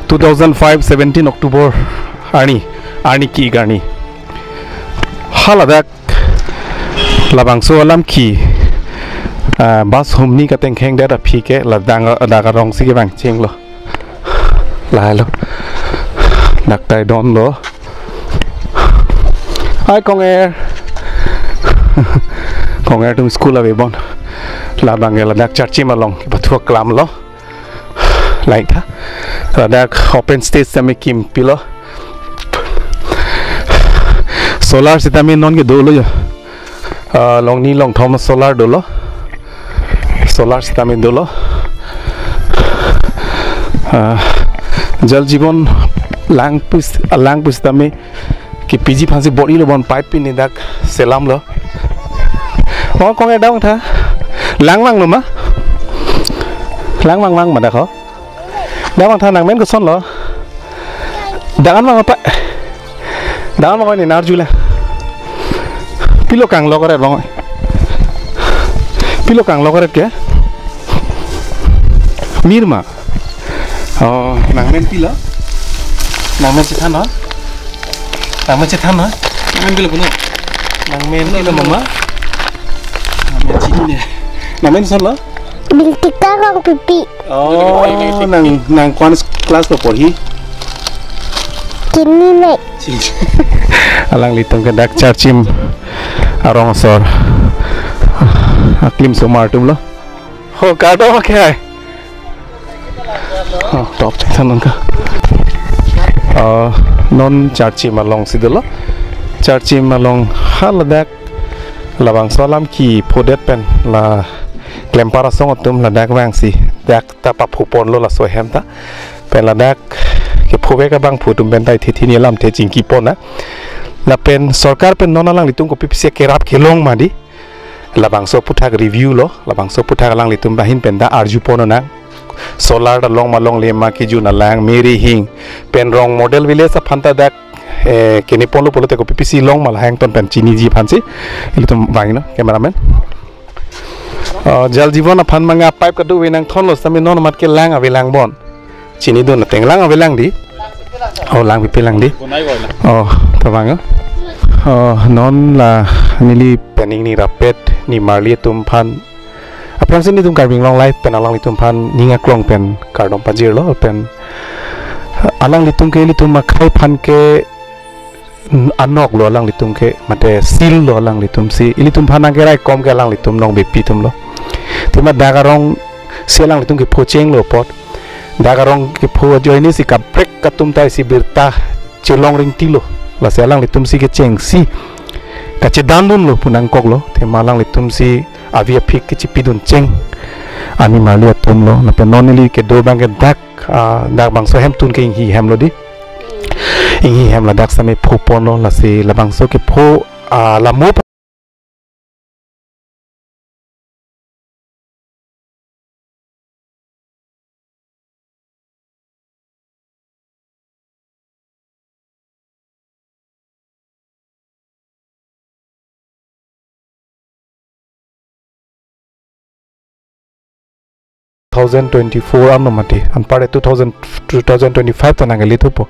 two thousand five, seventeen October arni, arni ki-ik arni. Haladak labangso alam ki, ah, bus humni katengkheng det aphi ke ladak, ladak arongsi kevang chenglo. Lahelo. Dak ta idonlo. Hai konger. Konger atum school ave bon. Labang ke ladak Charchim along kepathu aklam lo. Lain ta. Ladak open stage tame kim pilo. Solar sitame non ke dolo jo. Ah, longni longthom solar dolo. Solar sitame dolo. Ah, Jal Jeevan lang pus, ah, lang pus tame kepiji aphansi bor-ilo bon pipe pini dak selamlo. Oh, konger damtha. Lang vanglo ma? Lang vang vang ma dak ho? Damtha, nangmen kosonlo? Dangan vang apa? Dangan vang ni narjula. Pilo kanglo kare vang. Pilo kanglo kare ke? Mir ma. Oh, nangmen pilo? Nangmen chethan ho? Nangmen chethan ho? Nangmen pilo puno? Nangmen pilo mama? Nangmen chini ne. Nangmen kosonlo? Bintika Rongpipi. Oh, nang, nang ko-an class lo porhi? Kini le. Alanglitum ke dak Charchim arong asor aklim osomar atumlo. Ho, kado ke hai. Oh, top chethan nangka. Ah, non Charchim alongsi dolo. Charchim along haladak labangso alam kephodet pen la klempar asong atum ladak vangsi dak ta paphu ponlo laso ahem ta. Pen ladak kephovek abangphu atum pen ta ithi thini alamthe chingki pon na. Lapen sorkar pen non alanglitum kopi pisi kerap kelong ma dei. Labangso aphuthak review lo, labangso aphuthak alanglitum ahin pen ta arju pon nang. Solar ta long ma longle ma, kejun alang, meri hing. Pen rong model village aphan ta dak, eh, kene ponlo pulote kopi pisi long ma lahai angton pen chiniji aphansi. Ilitum vangnon, cameraman. Oh, Jal Jeevan aphan manga pipe kadokave nangthonlo sitame non amat ke lang avelang bon. Chinidun ateng lang avelang dei. Oh, lang pipe lang dei. Oh, tabang. Oh, non la neli pen ingni rapet nimarli atum aphan. Aphrangsi nelitum Karbi Anglong Live pen alanglitum aphan ning aklong pen kardom pajirlo pen alanglitum ke ilitum akhei aphan ke anoklo alanglitum ke mate seal lo alanglitum si ilitum aphan nangkeraikom ke alanglitum nong bepi atumlo. Athema dak arongsi alanglitum kepho chenglo apot. Dak arong kepho ajoine si kaprek atum ta isi birta chelong ringtilo. Lasi alanglitum si kechengsi kachedandunlo pu nangkoklo. Athema alanglitum si avi aphik kechepidun cheng ani marli atumlo. Lapen non neli kedo abangke dak, ah, dak bangso ahemtun ke Inghi ahem lo dei. Inghi ahem ladak sitame pho ponlo, lasi labangso kepho, ah, lamu thousand twenty-four ano mati, anpar two thousand, two thousand twenty-five ta nangkele thupo.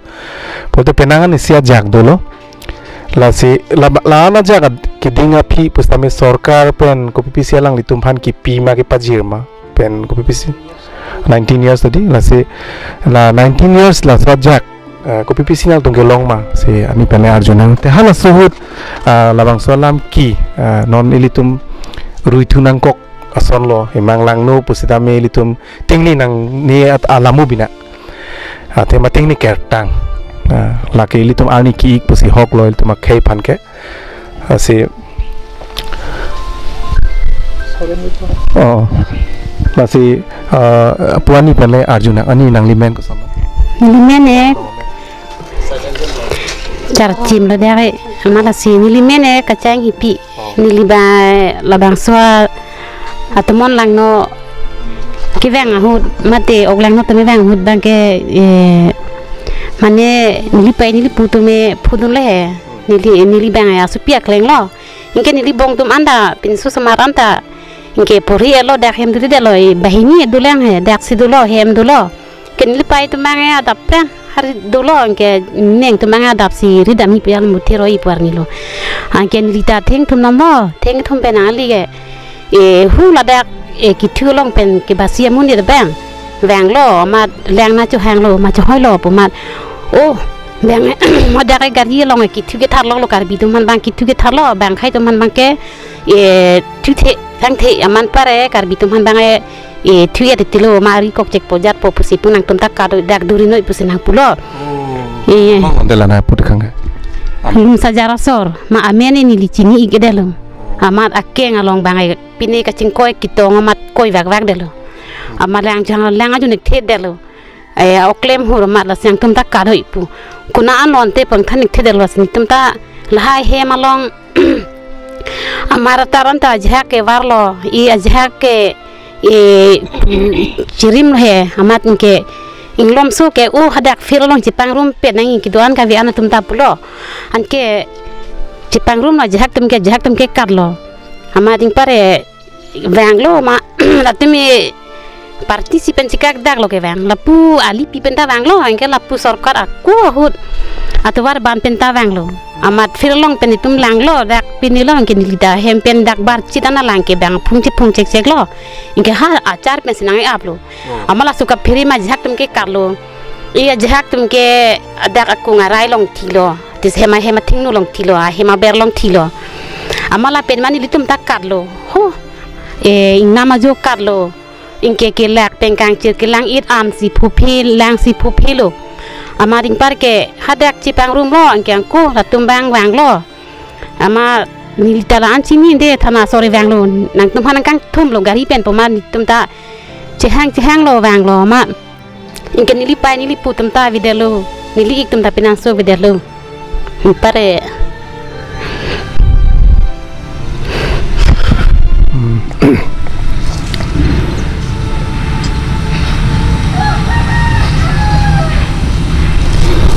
Pulote penang an isi ajak dolo. Lasi la, la-an ajak ad-, keding aphi pusitame sorkar pen kopi pisi alanglitum aphan kipi ma kepajir ma pen kopi pisi nineteen years tadi, lasi la nineteen years laso ajak, eh, kopi pisi nangtum kelong ma si ani pen arjunang. Te halaso ahut, ah, labangso alam ke, ah, non ilitum ruithu nangkok asonlo, emang langno pusitame ilitum tingni nangne at alamu bina. Athema tingni kertang. Ah, lake ilitum arni ki-ik pusi hoklo ilitum akhei aphan ke. Lasi, oh, lasi, ah, pu ani pen le arjunang, ani nanglimen koson? Neli men ke Charchim lo dei, amat lasi neli men ke Kacheng Hipi. Neli ba labangso atomon langno kevang ahut, mate ok langno tame vang ahut abangke, eh, mane neli pei neli pu tame phudun le he. Neli, neli abang asopi akleng lo. Anke neli bong atum anta, pinso osomar anta, anke pori-et lo, dak hem duri det lo, eh, banghini dolang he, daksi dolo, hem dolo. Anke neli pei atum abang adap pen hari dolo, anke neng atum abang adapsi ridam hi pial muthero i puar nilo. Anke neli ta thengthum nangpo, thengthum pen nangli ke, eh, hu ladak, eh, kithu along pen kebasi amonit abang vanglo, amat lang nangchohanglo, amat chohoilo pu amat. Oh, abang, amat dak ke gari along ke kithu ketharlo, lo Karbi atum aphan abang kithu ketharlo, bang akhei atum aphan abangke, eh, thuthe, thangthe, amat anpar ke Karbi atum aphan abang, eh, eh, thu-et tilo, mari kok chekpo jatpo pusi pu nangtum ta kado dak duri noi pusi nangpulo. Oh. Eh. Mang onde la nangpu tekang ke? Lum Sajar asor, ma amen ke neli chini-ik det lo. Amat akeng along abang, eh, pine kachingkoi ketong amat koi vakvak det lo. Amat lang jang lang ajo nikthe det lo. Eh, oklem hur amat lasi nangtum ta kado-ik pu. Konat anon te pangthan nikthe det lo lasi nangtum ta lahai hem along. Amat atar anta ajahak ke varlo, i ajahak ke, eh, chirim he, amat anke inglomso ke, oh, hadak field along chepangrum pet nang kedo-an kave-an atum ta pulo. Anke chepangrum lo ajahak atum ke, ajahak atum ke katlo. Amat anpar ke vanglo ma, latum ke party si pen chekak dak lo kevang. Lapu alipi pen ta vanglo, anke lapu sorkar ako ahut atovar ban pen ta vanglo. Amat field along pen itum langlo, dak pini lo anke neli ta hem pen dak bar chit ana lang ke bang phung chephung chekchek lo. Anke ha achar pensi nang-ap lo. Hmm. Amat laso kaphere ma ajahak atum ke katlo. I ajahak atum ke dak akung arai along thilo. Tis hem a, hem athengno along thilo, a hem aber along thilo. Amat lapen ma nelitum ta katlo. Ho. Eh, ingnam ajo katlo. Anke kelak pengkang chir kelang-it an si phuphe, lang si phuphe lo. Amat anpar ke hadak chepangrum lo, anke ako latum abang vanglo. Amat neli ta la-an chini de thana sore vanglo. Nangtum aphan nangkangthum lo gari pen pu amat nelitum ta chehang chehang lo vanglo amat. Anke neli pei neli pu atum ta ave det lo, neli-ik atum ta penang so ave det lo. Anpar ke.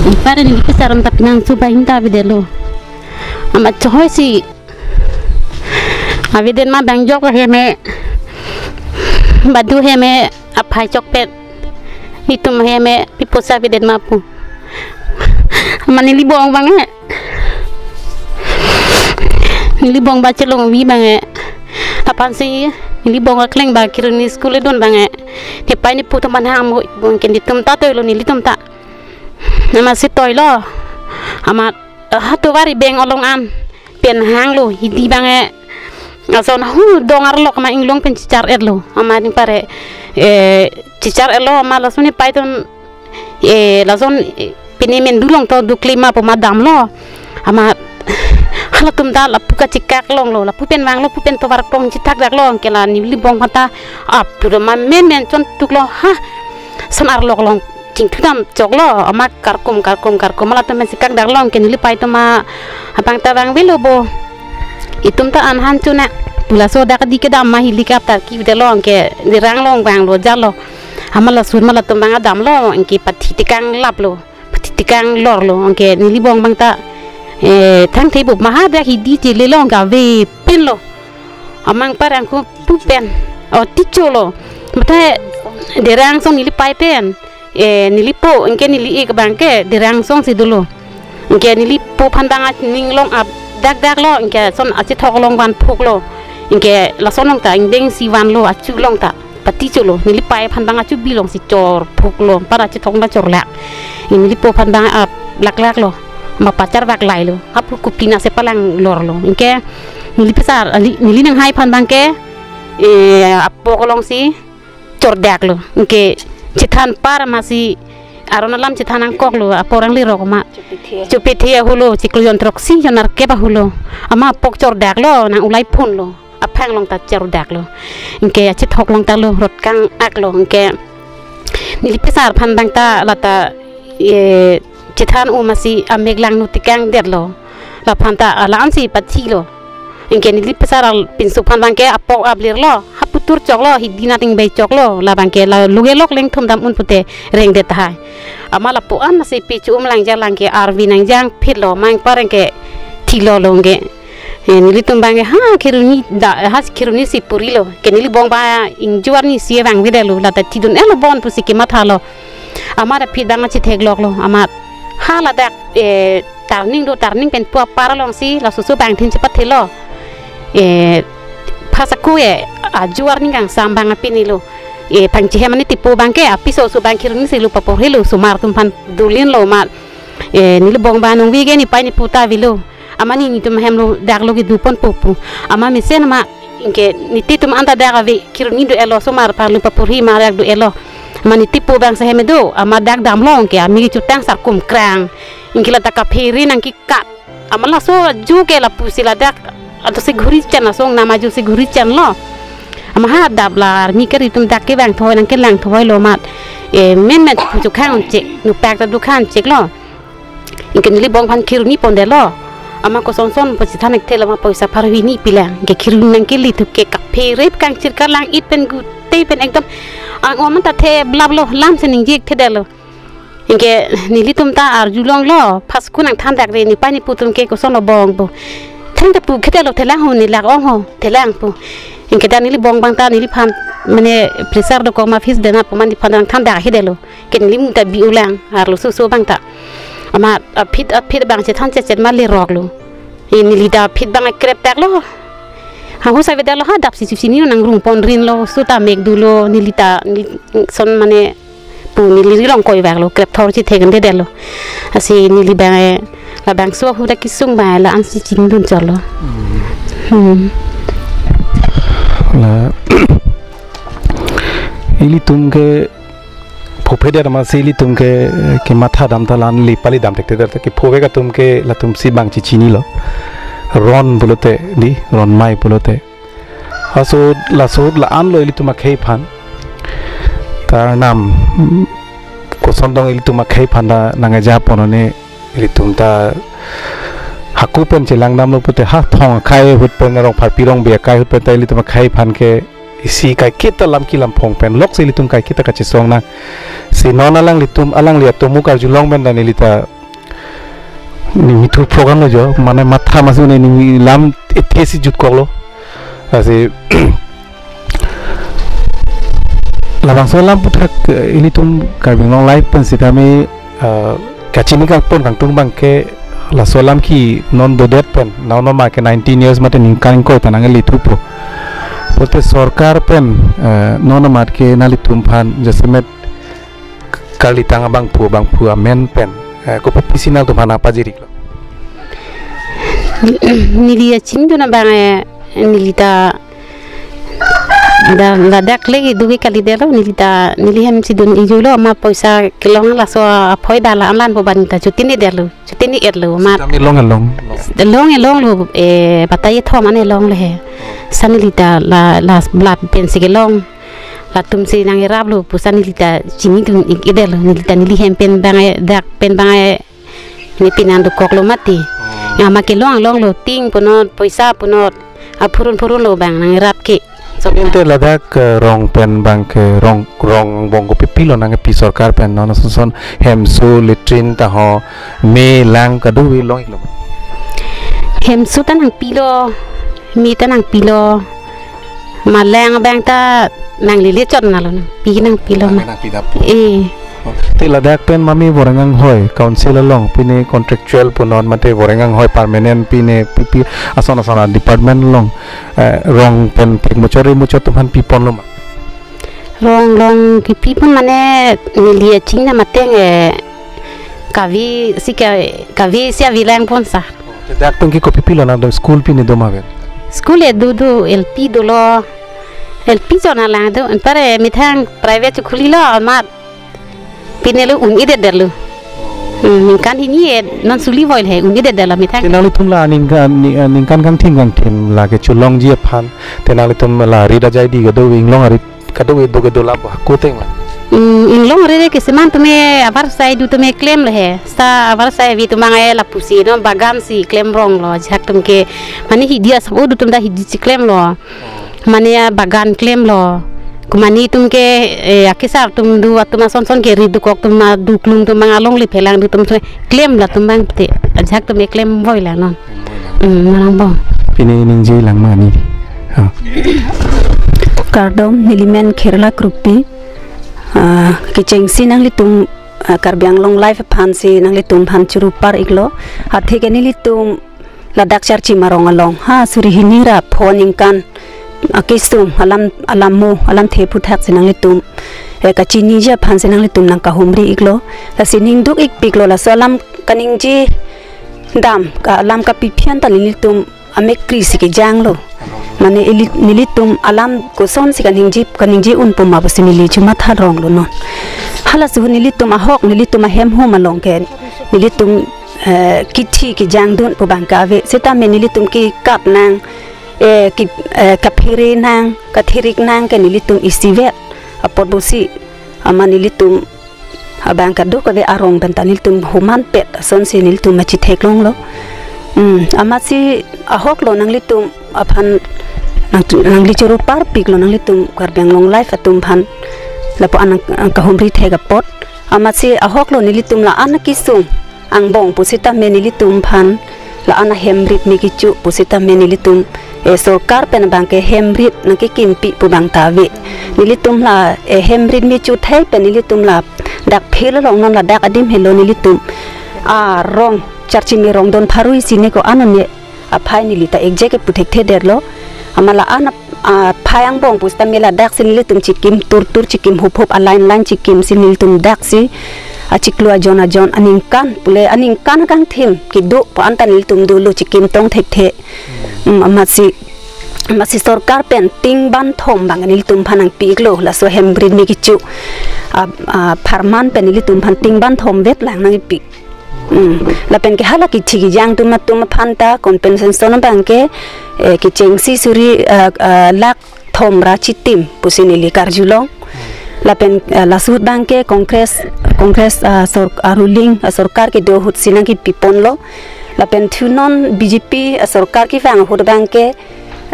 Anpar ke neli pesar atum ta penang so banghini ta ave det lo. Amat chohoisi. Ave det ma bang jok hem ke. Badu hem ke aphai chokpet. Itum hem ke piposa ave det ma pu. Amat neli bong abang ke. Neli bong ba chelongvi abang ke. Lapu ansi neli bong akleng ba Kheroni school edun abang ke. Nepei nepu atum aphan hang mo bong ke nelitum ta toilo nelitum ta. Amat si toilo. Amat, eh, ha tovar ibeng along an pen hanglo, hidi abang ke. Lason hu dong arlok amat inglong pen chechar-et lo. Amat anpar ke, eh, chechar-et lo amat lason nepei atum, eh, lason, eh, pine mendu along to dukle ma pu amat damlo. Amat halatum ta lapu kachekak longlo, lapu pen vanglo, lapu pen tovar krong chethak dak lo, anke la neli bong aphan ta ap pura ma men men chontuk lo ha. Lason arlok along chingthudam choklo, amat karkum, karkum, karkum, amat latum pensi kak dak lo, anke neli pei atum ma abang ta vangvelo bo. Itum ta an han chuna. Pu laso dak di kedam ma helicopter ke ave det lo, anke derang along vanglo jalo. Amat lason amat latum abang damlo, anke pathi tekang laplo. Pathi tekang lorlo, anke neli bong abang ta, eh, thangthe bup ma hadak hidi chele lo, anke ave pinlo. Amat anpar ke ako pu pen. Oh, ticho lo. Mate derang asong neli pei pen. Eh, neli po, anke neli-ik abang ke derang asong si dolo. Anke neli po aphan abang aning along ap dak dak lo, anke lason achethok along van phuk lo. Anke lason along ta ingdeng si vanlo achu along ta. Paticho lo, neli pei aphan abang achu bi along si chor phuk lo, anpar achethok ta chor lak. Neli po aphan abang ap lak lak lo, ma pachar vak lai lo, apu kopi na se palang lorlo. Anke neli pesar, ali, neli nanghai aphan abang ke, eh, apok along si chor dak lo. Anke chethan par ma si aron alam chethan nangkok lo, apor angli rok ma. Chupithe. Chupithe ahu lo, chiklo jon throksi jon nerkep ahu lo. Amat apok chor dak lo, nang ulai phun lo. Aphang along ta chor dak lo. Anke achethok along ta lo, rot kang-ak lo. Anke neli pesar aphan abang ta la ta eh, chethan um asi amek langno tekang detlo. Laphanta alam si pathilo. Anke neli pesar al pinso aphan abangke apok aplir lo, hapu tur choklo, hidi nat ingbai choklo, labangke la lugelok lengthum dam un pute rengdet tahai. Amat lapu-an asi pi chu-um lang jalang ke arvi nangjang phitlo, mang pareng ke thilo longke. Eh, nelitum abangke ha Kheroni da, ha Kheroni si purilo. Ke neli bong abang ingjua arni si vangvedetlo, lata thidun-etlo bon pusi kemathalo. Amat aphi abang chethekloklo, amat ha ladak, eh, turning do, turning pen pu apar alongsi laso oso abang thin chepathelo. Eh, phasa ku, eh, ajua arni kangsam abang apinilo. Eh, pangchehem ani tipu abangke apiso oso abang Kheroni si lo paporhelo, osomar atum aphan dolinlo amat. Eh, neli bong abang nungvi ke nepei nepu ta avelo. Amat ne netum ahem lo dak lo kedo ponpo pu. Amat mesen amat anke nelitum anta dak ave Kheroni do-etlo, osomar aphan lo paporhi marak do-etlo. Amat ne tipu abang sehem do, amat dak damlo anke ami kechotang sarkum krang. Anke lata kaphere nangkekat. Amat laso aju ke lapusi ladak ato si ghuri chan, laso angnam aju si ghuri chanlo. Amat ha adap la army kari atum dak kevang thoi nangkelang thoilo amat. Eh, men men pu chu khang chek, nupak ta do khang cheklo. Anke neli bong aphan Kheroni pondetlo. Amat kosonson pu chethan thekthe lo, amat poisa pharo hini pilang. Anke Kheroni nangkele thu ke kaphere kangchir kalang-it pen gute pen ekdom ang-o amat ta theblaplo, lam si ningje thekthedetlo. Anke nelitum ta arjulonglo, phasa ku nangthan dakre, nepei nepu atum ke kosonlo bong pu. Thang ta pu khedetlo, thelang ho, ne lak-ong ho, thelang pu. Anke ta neli bong abang ta neliphan mane pressure dokok ma fees dena pu amat neliphan nangthan dak hidetlo. Ke neli mu ta bi-ulang, arloso oso abang ta. Amat aphit aphit abang chethan chetchet ma leroklo. Eh, neli ta aphit abang krep taklo. Hanghu savedetlo ha adap si chipsi ni nangrung ponrinlo, oso ta mek dolo, neli ta, neli son mane pu neli ri long koi vaklo, krep thor chethek-un-edetlo. Lasi neli abang, eh, labangso ahut akesung abang la-an si chingdun chotlo. Hmm. La ilitum ke phophedet amatsi ilitum ke, kematha dam ta la-an le pali dam thekthedet, kephovek atum ke latum si abang chechinilo. Ron pulote, di, ron mei pulote. Laso, laso la-anlo ilitum akhei aphan. Karnam, mm, koson dong ilitum akhei aphan ta nang-eja pon one, ilitum ta hako pen chelang damlo pute ha thong akhei ahut pen, rong pharpi rong bi akhei ahut pen ta ilitum akhei aphan ke isi kaiketa lam ki lam phong pen loksi ilitum kaiketa kachesong nang. Si non alanglitum, alangli atum mu karjulong pen ta neli ta ning mithu program lo jo, mane matha masu ne ning lam ethe si jutkoklo. Lasi labangso alam aputhak, eh, ilitum Karbi Anglong Live pen sitame, eh, kachini kangpon kangtung abang ke laso alam ke non bodet pen, non non ma ke nineteen years mate ningkan ingkoi ta nangkele thupo. Pulote sorkar pen, eh, non amat ke nanglitum aphan jasemet karlitang abangphu abangphu amen pen, eh, kopi pisi nangtum aphan nangpajiriklo? Neli achingdun abang, eh, neli ta da, ladak le kedo ke kalidetlo, neli ta, neli hem si dun-ijolo, amat poisa kelong laso aphoi da la-an la-an po abang ta chotini detlo, chotini-etlo amat. Sitame long, long, long. Long, longlo, eh, batai thom an longlo he. Sa neli ta la, la, la pensi kelong. Latum si nangraplo pusi neli ta chinidun-ik-edetlo, neli ta neli hem pen abang, eh, dak pen abang, eh, ne pinang dokoklo mati. Oh. Amat kelong longlo, ting punot, poisa punot, aphurun phurunlo abang nangrap ke. Ante ladak, eh, rong pen abang ke rong, rong angbong kopi pilo nangkepi sorkar pen, non ason son hemso, latrine ta ho, me lang kadokave long-iklo? Hemso ta nangpilo, me ta nangpilo. Malang abang ta nanglele chot nalo, nangpi nangpilo ma. Nangpi nangpi dapo. Eh. Oh, te ladak pen mami voreng anghoi, council along, pine contractual punon mate voreng anghoi permanent pine pipi ason ason a-department along, eh, rong pen pek muchot re muchot atum aphan piponlo ma? Rong long kepipon mane neli achingdam ateng, eh, kave si ka, kave si avelang pon sa. Te dak pen ke kopi pilo nangdun, school pine do ma vel? School e do do, L P dolo. L P chot alang do, anpar methang private school lo amat pinelo un-edetlo. Hmm, ningkan hini e non suli voil he un-edetlo methang. Te nanglitum la ningkan, ni-, ningkan kangthim kangthim la kecholongji aphan, te nanglitum la rit ajaidi kedo, inglong arit kedo, kedo kedo lapu hako ateng la? Hmm, inglong rere ke seman tame avarsai do tame klemlo he. Seta avarsai ave atum abang ke lapusi non bagan si klemronglo. Ajahak atum ke mane hidi asap-o do atum ta hidi si klemlo. Mane abagan klemlo. Ko mane atum ke, eh, akesar atum do atum asonson ke ri dokok atum ma duklung atum abang alongle phelang do atum klemlo atum abang te. Ajahak atum ke klem voilang non. Hmm, malang bom. Pine ningjelang mani. Ha. Kardom, nelimen Kherla Kropi. Ah, kechengsi nanglitum, ah, Karbi Anglong Live aphansi nanglitum aphan churu par-iklo. Athe ke nelitum ladak Charchi Marong along ha suri hini ra pho aningkan akesung alam, alam mo alamthe aphuthak si nanglitum, eh, kachiniji aphansi nanglitum nangkahumri-iklo. Lasi ningduk-ikpiklo, laso alam kaningje dam, ka alam kapiphian ta nelitum amek kri si kejanglo. Mane ili, nelitum alam kosonsi kaningje, kaningje un pu ma pusi neli chomatha ronglo non. Halaso ahut nelitum ahok, nelitum ahem hum along ke nelitum, eh, kithi kejangdun pu abang ke ave. Setame nelitum kekat nang, eh, ki, eh, kaphere nang, kathirik nang ke nelitum isivet apot pusi, amat nelitum abang kadokave arong pen ta nelitum homan pet asonsi nelitum machi theklonglo. Hmm, amatsi ahoklo nanglitum aphan nang, nangli churu parpiklo nanglitum Karbi Anglong Live atum aphan. Lapuan nang, nangkahumri thek apot. Amatsi ahoklo nelitum la-an akesung angbong pusitame nelitum aphan, la-an ahem rit me kecho pusitame nelitum, eh, sorkar pen abang ke hem rit nangkekimpi pu abang ta ave. Nelitum la, eh, hem rit me chothai pen nelitum ladak field along non ladak adim helo nelitum arong Charchi Marong don pharui si ne ko-an ne aphai neli ta exact ke pu thekthedetlo. Amat la-an ap-, aphai angbong pusitame ladak si nelitum chikim turtur chikim huphup a-line line chikim si nelitum dak si achiklo ajon ajon aningkan pule aningkan kangthim kedo pu anta nelitum dolo chikim tong thekthe. Hmm, amatsi, amatsi sorkar pen ting banthom abang nelitum aphan nangpi-iklo, laso hem rit me kecho a, a, apharman pen nelitum aphan ting banthom vetlang nangpi. Hmm. Lapen ke hala kithi kejang atum atum aphan ta compensation abang ke, eh, kechengsi suri, eh, eh, lakh thom ra chitim pusi neli karjulong. Lapen, eh, laso ahut abang ke Congress, Congress, ah, sor-, ah, ruling, ah, sorkar kedo ahut si nangkepiponlo. Lapen thu non B J P, ah, sorkar kevang ahut abang ke,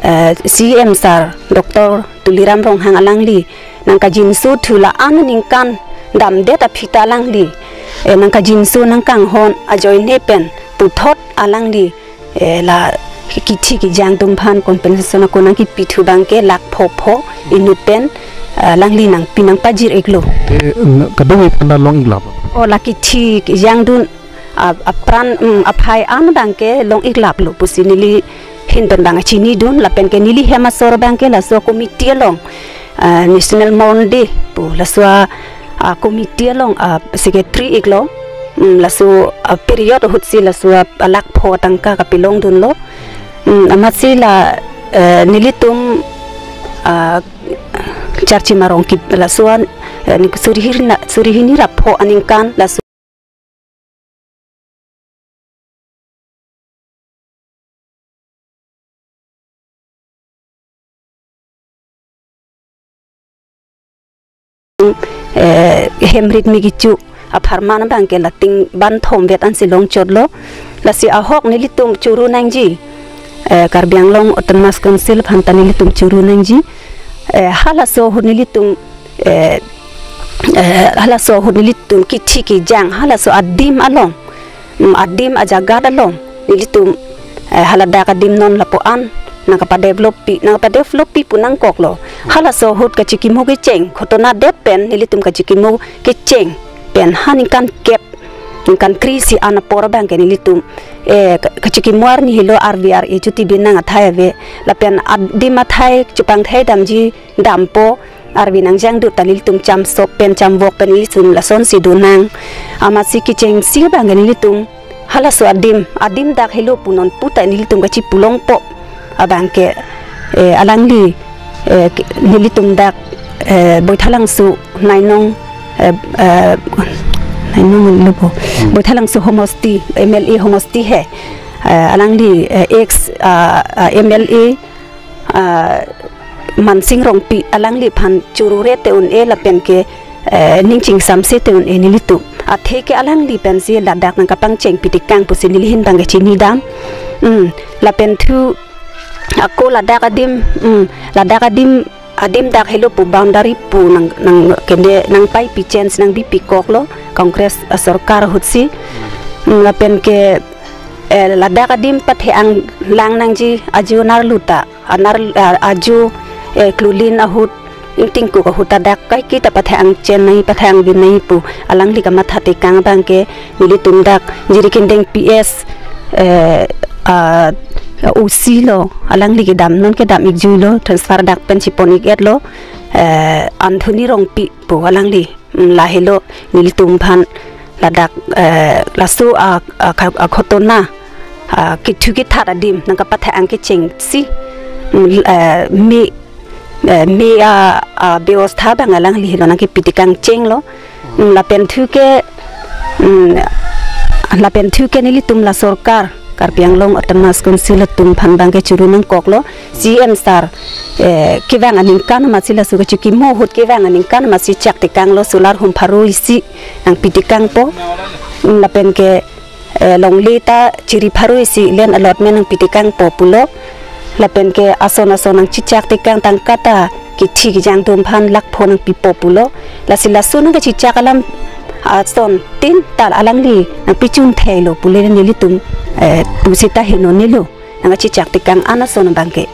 eh, C M sir, Doctor Tuliram Ronghang alangli nangkajinso thu la-an aningkan damdet aphi ta alangli, eh, nangkajinso nangkanghon ajoine pen puthot alangli, eh, la kithi kejang atum aphan compensation ako nangkipi thu abang ke lakh pho pho inut pen, eh, alangli nangpi nangpajir-iklo. Eh, n-, kadokave aphan ta long-iklap? O, la kithi kejangdun a, apran, mm, aphai an abang ke long-iklaplo pusi neli ahin pen abang chinidun, lapen ke neli hem asor abang ke laso committee along, ah, National Mourning Day pu laso a, ah, committee along, ah, secretary-iklo, mm, laso, ah, period ahut si laso a, ah, lakh pho tangka kapelongdunlo. Mm, amatsi la, eh, nelitum, ah, Charchi Marong ke laso a, eh, suri hini ra, suri hini ra pho aningkan laso eh, hem rit me kecho apharman abang ke la ting banthom vet ansi longchotlo. Lasi ahok nelitum churu nangji, eh, Karbi Anglong Autonomous Council aphan ta nelitum churu nangji. Eh, halaso ahut nelitum, eh, eh, halaso ahut nelitum kithi kejang halaso adim along, mm, adim ajagat along nelitum, eh, haladak adim non lapuan nangkapadeveloppi, nangkapadeveloppi pu nangkoklo. Halaso ahut kachikimo kecheng, ghotona det pen nelitum kachikimo kecheng pen ha ningkan kep, ningkan kre-isi an apor abang ke nelitum, eh, ka-, kachikimo arni helo arve ar-e chuti binang athai ave, lapen adim athai chepangthai damji dampo, arve nangjangdut ta nelitum chamsop pen chamvok pen nelitum lasonsi donang. Amatsi kechengsi abang ke nelitum halaso adim, adim dak helo pu non pu ta nelitum kachipulongpo abang ke, eh, alangli, eh, ke-, nelitum dak, eh, Boithalangso Nainong, eh, eh, Nainong lo po. Hmm. Boithalangso homosti, M L A homosti he. Eh, alangli, eh, ex, ah, ah, M L A, ah, Mansing Rongpi alangli aphan churu re te un-e lapen ke, eh, ning chingsamse te un-e nelitum. Athe ke alangli pensi ladak nangkapangcheng pitekang pusi neli ahin abang ke chinidam. Hmm, lapen thu ako ladak adim, hmm, ladak adim, adim dak helo pu boundary pu nang, nang kende nangpaipi change nangbipi koklo Congress, eh, sorkar ahutsi. Hmm, lapen ke, eh, ladak adim pathe-ang lang nangji ajo nar luta. Anar, ah, ajo, eh, Klulin ahut, Ingtingkuk ahut ta dak kaiketa pathe-ang chennai, pathe-ang vinnai pu alangli kamatha tekang abang ke nelitum dak Jirikindeng P S, eh, ah, O C lo, alangli kedam, non kedam-ik juilo, transfer dak pen chipon-ik-etlo, eh, Anthony Rongpi pu alangli. Mm, lahelo nelitum aphan ladak, eh, laso a, a, kha-, a, khotona, a, kithu kithat adim nangkapathe-ang kechengsi, mm, eh, me, eh, me a, a, beostha abang alangli helo nangkepitekang chenglo. Mm, lapen thu ke, mm, lapen thu ke nelitum la sorkar Karbi Anglong Autonomous Council atum aphan abang ke churu nangkoklo, C M sir, eh, kevang aningkan amatsi laso kachikimo ahut kevang aningkan amatsi chak tekanglo, solar home pharo isi nangpitekangpo. Mm, lapen ke, eh, longle ta chiri pharo isi land allotment nangpitekangpo pulo. Lapen ke ason ason nangchichak tekang tangka ta kithi kejang atum aphan lakh pho nangpipo pulo. Lasi laso nangkachichak alam asontin ta alangli nangpichun theilo pule nelitum, eh, pusita henonelo. Nangkachichak tekang an ason abang ke.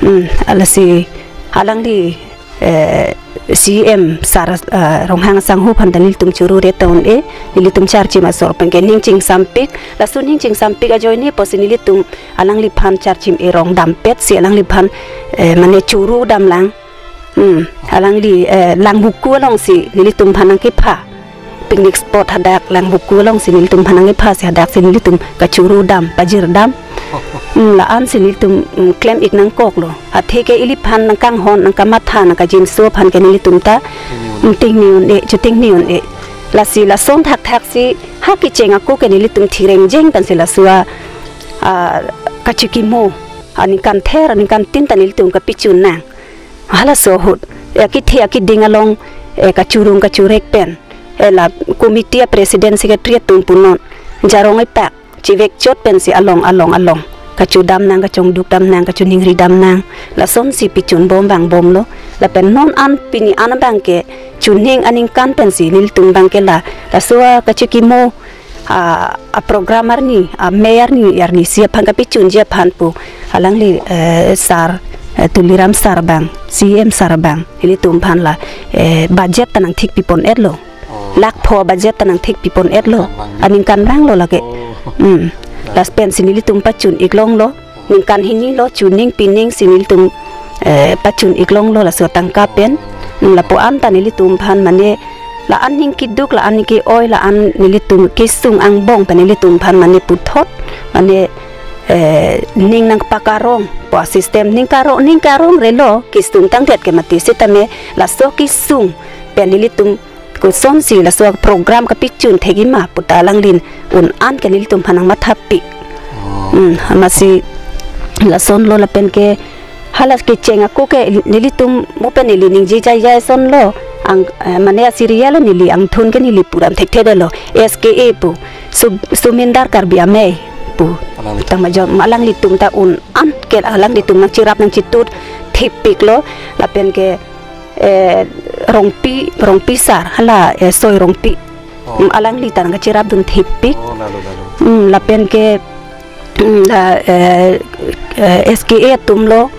Hmm, lasi alangli, eh, C M sir, eh, Ronghang asangho aphan ta nelitum churu re ta un-e, nelitum charchim asor pen ke ning chingsampik, laso ning chingsampik ajoine pusi nelitum alangliphan charchim erong dampetsi alangliphan, eh, mane churu damlang. Hmm, alangli, eh, Langvoku alongsi nelitum aphan nangkepha. Picnic spot hadak Langvoku alongsi nelitum aphan nangkephasi hadaksi nelitum kachuru dam, pajir dam. Hmm, la-ansi nelitum, hmm, klem-ik nangkoklo. Athe ke iliphan nangkanghon, nangkamatha, nangkajinso aphan ke nelitum ta, hmm, tingni un-e, chutingni un-e. Lasi lason thakthaksi ha kecheng ako ke nelitum thireng jeng pensi laso a, ah, kachikimo aningkan ther, aningkan tin ta nelitum kapichun nang. Halaso ahut, eh, akithe akiding along, eh, kachurung kachurek pen, eh, la committee a president secretary atum punon jarong epak chivekchot pensi along along along kachudam nang, kachongduk dam nang, kachiningri dam nang, lasonsi pichun bom abang bomlo. Lapen non an pini an abang ke chuning aningkan pensi nelitum abang ke la laso a kachikimo a, a program arni, a mei arni, arnisi aphan kapichunji aphan pu alangli, eh, sir, eh, Tuliram sir abang, C M sir abang, ilitum aphan la, eh, budget ta nangthik pipon-etlo. Oh. Lakh pho budget ta nangthik pipon-etlo. Aningkan abang. Aningkan abanglo lake. Oh. Hmm. Lasi pensi nelitum pachun-ik longlo. Ningkan hini lo chuning pining si nelitum, eh, pachun-ik longlo laso tangka pen. Hmm, lapu-an ta nelitum aphan mane la-an ning keduk, la-an ning ke-oi, la-an nelitum kesung angbong pen nelitum aphan mane puthot, mane, eh, ning nangpakarong pu a system, ning karong, ning karong relo kesung tangdet ke mati sitame laso kesung pen nelitum kosonsi laso program kapichun thekji ma puta alanglin un-an ke nelitum aphan nangmathapi. Oh. Hmm, amatsi lasonlo lapen ke hala kecheng ako ke nelitum mo pen neli ningje jai jai sonlo ang, eh, mane a serial neli angthun ke neli puram thekthedetlo S K A pu Su-, Sumindar Karbi Amei pu. Alangli. Tang major alanglitum ta un-an ke alanglitum nangcherap nangchetut thepiklo lapen ke eh, Rongpi, Rongpi sir, hala, eh, Soi Rongpi. Oh. Hmm, alangli ta nangkacherapdun thepik. Oh, lalo, lalo. Hmm, lapen ke, hmm, la, eh, eh, S K A atumlo.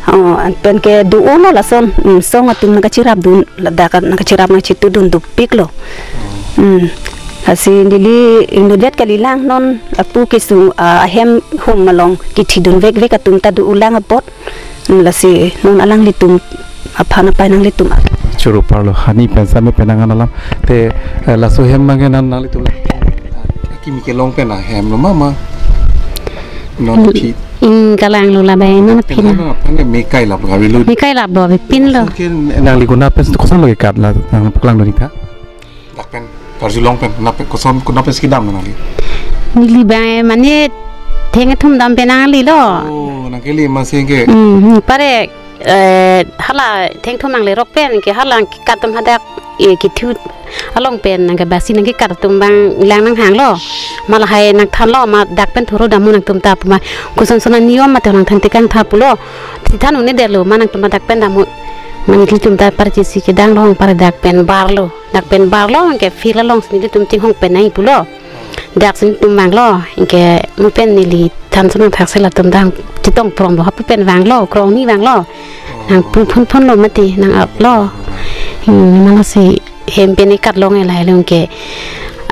Oh, lapen ke do-olo lason, hmm, song atum nangkacherapdun, ladak nangkacherap nangchetutdun dopiklo. Oh. Hmm. Lasi neli ingnodet kalilang non lapu kesung, ah, ahem hum along kithidun vekvek atum ta do-olang apot. Lasi non alanglitum aphan apai nanglitum. Choro parlo hani pensa me penang alam. Te, eh, laso hem abang ke nang nanglitum la. Kimi kelong pen ahemlo mama. Non phi. Hmm, kalanglo la bai non phi. Pen na. Hana, hana mekai lap lo, kavelo. Mekai lap lo, pinlo. Ke nangli kona pen kosonlo kekat la nangpaklangdun-ik tha. Dak pen, karjulong pen, kona pen, koson, kona pensi kedam nangli? Neli abang mane thengthum dam pen nanglilo. Oh, nangkele masi ke. Hmm, hmm, pare, eh, hala thengthum nanglerok pen ke hala ke katum hadak e, kethu along pen nangkebasi nangkekat atum abang lang nanghanglo. Ma lahai nangthanlo, ma dak pen thuro damnon nangtum ta pu ma. Kosonson aniyom mate nangthan tekang tha pulo. Si than un-edetlo, ma nangtum ma dak pen damnon. Ma nelitum ta parchesi kedang long pare dak pen barlo. Dak pen barlo, anke field alongsi nelitum chinghong pen nangji pulo. Daksi nelitum vanglo, anke mo pen neli thanson nangthak si latum dang chetong pronglo, hapu pen vanglo, krongni vanglo. Nangpu phun phunlo mati, nang-aplo. Hmm, mane si hem pen kekat long lahai along ke.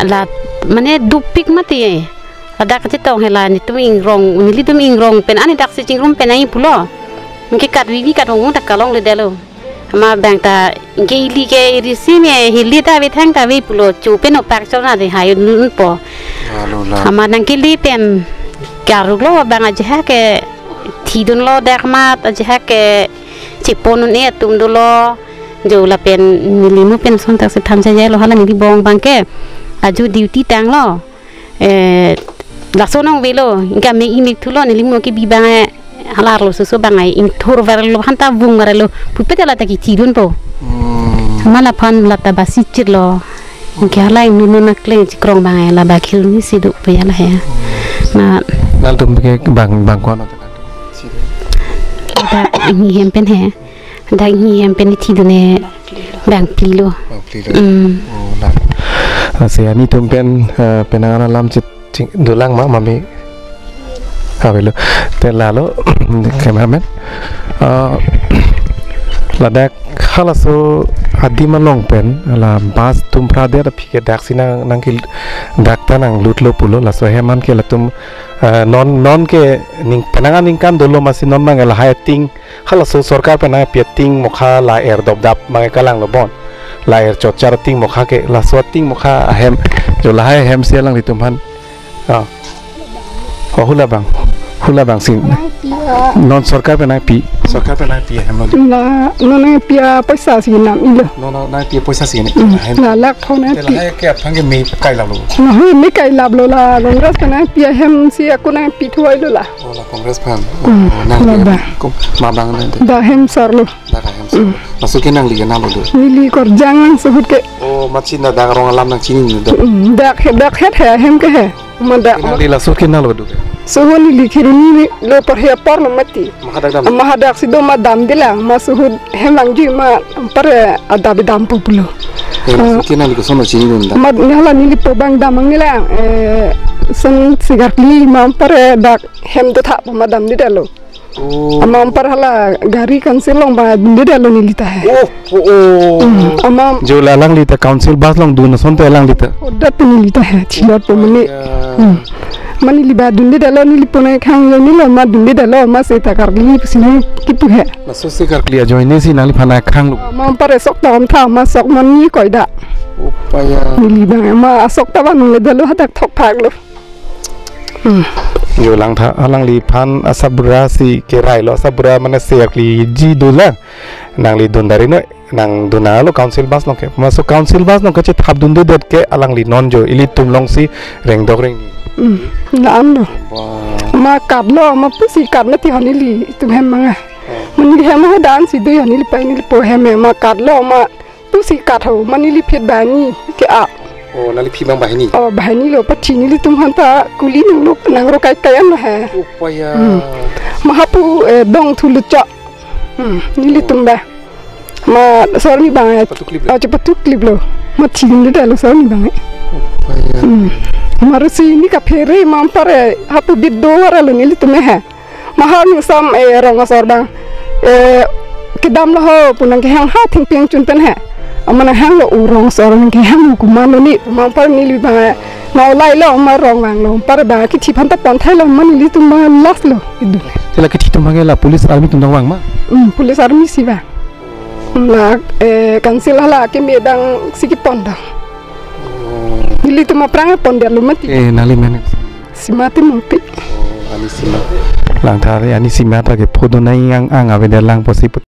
La, mane dopik mati. Ladak chetong hela nelitum ingrong, nelitum ingrong pen ani daksi chingrum pen nangji pulo. Anke kat vivi kat ong dak kalongledetlo. Amat abang ta, anke ili ke iri si me hili ta ave thang ta ave pulo, chu pen opak chona de hayo nunpo. Alo la. Amat nangkele pen karuklo abang ajahak ke thidunlo dak amat ajahak ke chepon un-e atum dolo. Jo lapen neli mo pen son taksi than chajai lo, hala neli bong abang ke. Ajo duty tanglo. Eh, laso nangvelo, anke mek imek thulo, neli mo kebi abang, eh, hala arlo soso abang, eh, ingthur varlo, hanta vung varlo, pupe ta lata kethidunpo. Hmm. Ma laphan lata basi chirlo. Anke hala ingno no nakleng chikrong abang, eh, la ba khil ni si do pe hala he. Na. Nangtum ke bang, bang kono? Dak hini hem pen he. Dak hini hem pen thidun-e bang plilo. Bang plilo. Hmm. Oh, na. Lasi nelitum pen, eh, penang an alam chit ching dolang ma mami. Avelo. Te lalo, cameraman. Eh, ladak halaso adim along pen, la bus atum phradet aphi ke daksi nang, nangke dak ta nanglutlo pulo, laso hem an ke latum, eh, non, non ke ning, penang an ningkan dolo masi non abang lahai ating, halaso sorkar pen nangpi ating mokha la er dopdap abang kalanglo bon. La er chotchar ating mokha ke, laso ating mokha ahem, jo lahai ahem si alanglitum aphan. Ah. Oh, hula abang. Hula abang si. Non sorkar pen nangpi. Sorkar pen nangpi ahem lo. La, non nangpi apoisa si nam ilo. Non, non nangpi apoisa si ne. Hmm. Ahem. La lakh pho nangpi. Te lahai ke aphan ke me kai laplo. Lahai me kai laplo la, Congress pen nangpi ahem si ako nangpi thuai lo la. Oh, la Congress aphan. Hmm, oh, nang la ke ba. Kum, ma abang nang de. Dak hem sar lo. Dak hem sar. Hmm. Laso ke nangli ke nalo do? Neli Korjang nang suhut ke. Oh, machin dak, dak arong alam nangchinine do. Hmm, dak he, dak het he, hem ke he. Ma dak. Nangli laso ke nalo do ke? Sohon neli Kheroni lo, por he apor lo mati. Maha dak dam? Maha dak si do ma damdelang, ma suhut hem vangji ma anpar adap dampo pulo. Eh, laso ke nangli koson chinidun dak? Ma hala neli po abang dam nangnelang, eh, son segarkli ma anpar dak hem dotha ma damdedetlo. Oh. Amat anpar hala gari council along ba dundedetlo neli ta he. Oh, oh, oh. Hmm, amat. Jo la alangli ta council bus along dun asonte alangli ta. Oh, dak neli ta he, chilot po mene. Ya. Hmm. Ma neli ba dundedetlo, neli po nangkhang yo neli ma dundedetlo, ma seta karkli pusi nangkipu he. Laso segarkli ajoine si nangliphan khanglo? Amat anpar sok ta om tha, ma sok mani koida. Oh, paya. Neli abang, ma sok ta ba nangledetlo hadak thokphaklo. Hmm. Jo langtha, alangliphan asabura si kerailo, asabura mane segarkliji dolang. Nangli dun dari noi, nang dun nanglo council bus along ke. Maso council bus along kachethap dundedet ke alangli non jo, ilitum along si rengdok rengni. Hmm. La-an lo. Wah. Ma katlo, ma pusi kat mati ho nelitum hem abang. Oh. Ma neli hem ho dan si do ho neli pa neli po hem ma katlo ma pusi kat ho, ma neli phit banghini ke-ap. Oh, nangli phi abang banghini? Oh, banghini lo, pachi nelitum aphan ta kuli nanglo, nangro kaikai an lo he. Oh, paya. Hmm. Ma hapu, eh, dong thu luchok. Hmm, nelitum ba. Ma sor ni abang, eh, patukliplok. Oh, chepatukliplok. Ma chinine dalo sor ni abang, eh. Oh, paya. Hmm. Ma rusi ni kaphere, ma anpar, eh, hapu bit do varlo nelitum he. Ma hang sam, eh, rong asor abang. Eh, kedamlo ho, pu nangkehang ha thengpi angchun pen he. Amat nanghanglo, o rong asor nangkehang komatlo ni, ma anpar neli abang, eh, nang lailo, ma rong vanglo, anpar ba kithi aphan ta pon thailo, ma nelitum abang last lo, idu. Te la kithi atum abang la police army atum dang vang ma? Hmm, police army si ba. La, eh, council hala keme dang si kepon dang. Oh. Nelitum aphrang pondetlo mati. Eh, nangli amen? Sima Timungpi. Oh, ani Sima. Langtha ani Sima ta ke photo nai ang ang avedet lang pusi put.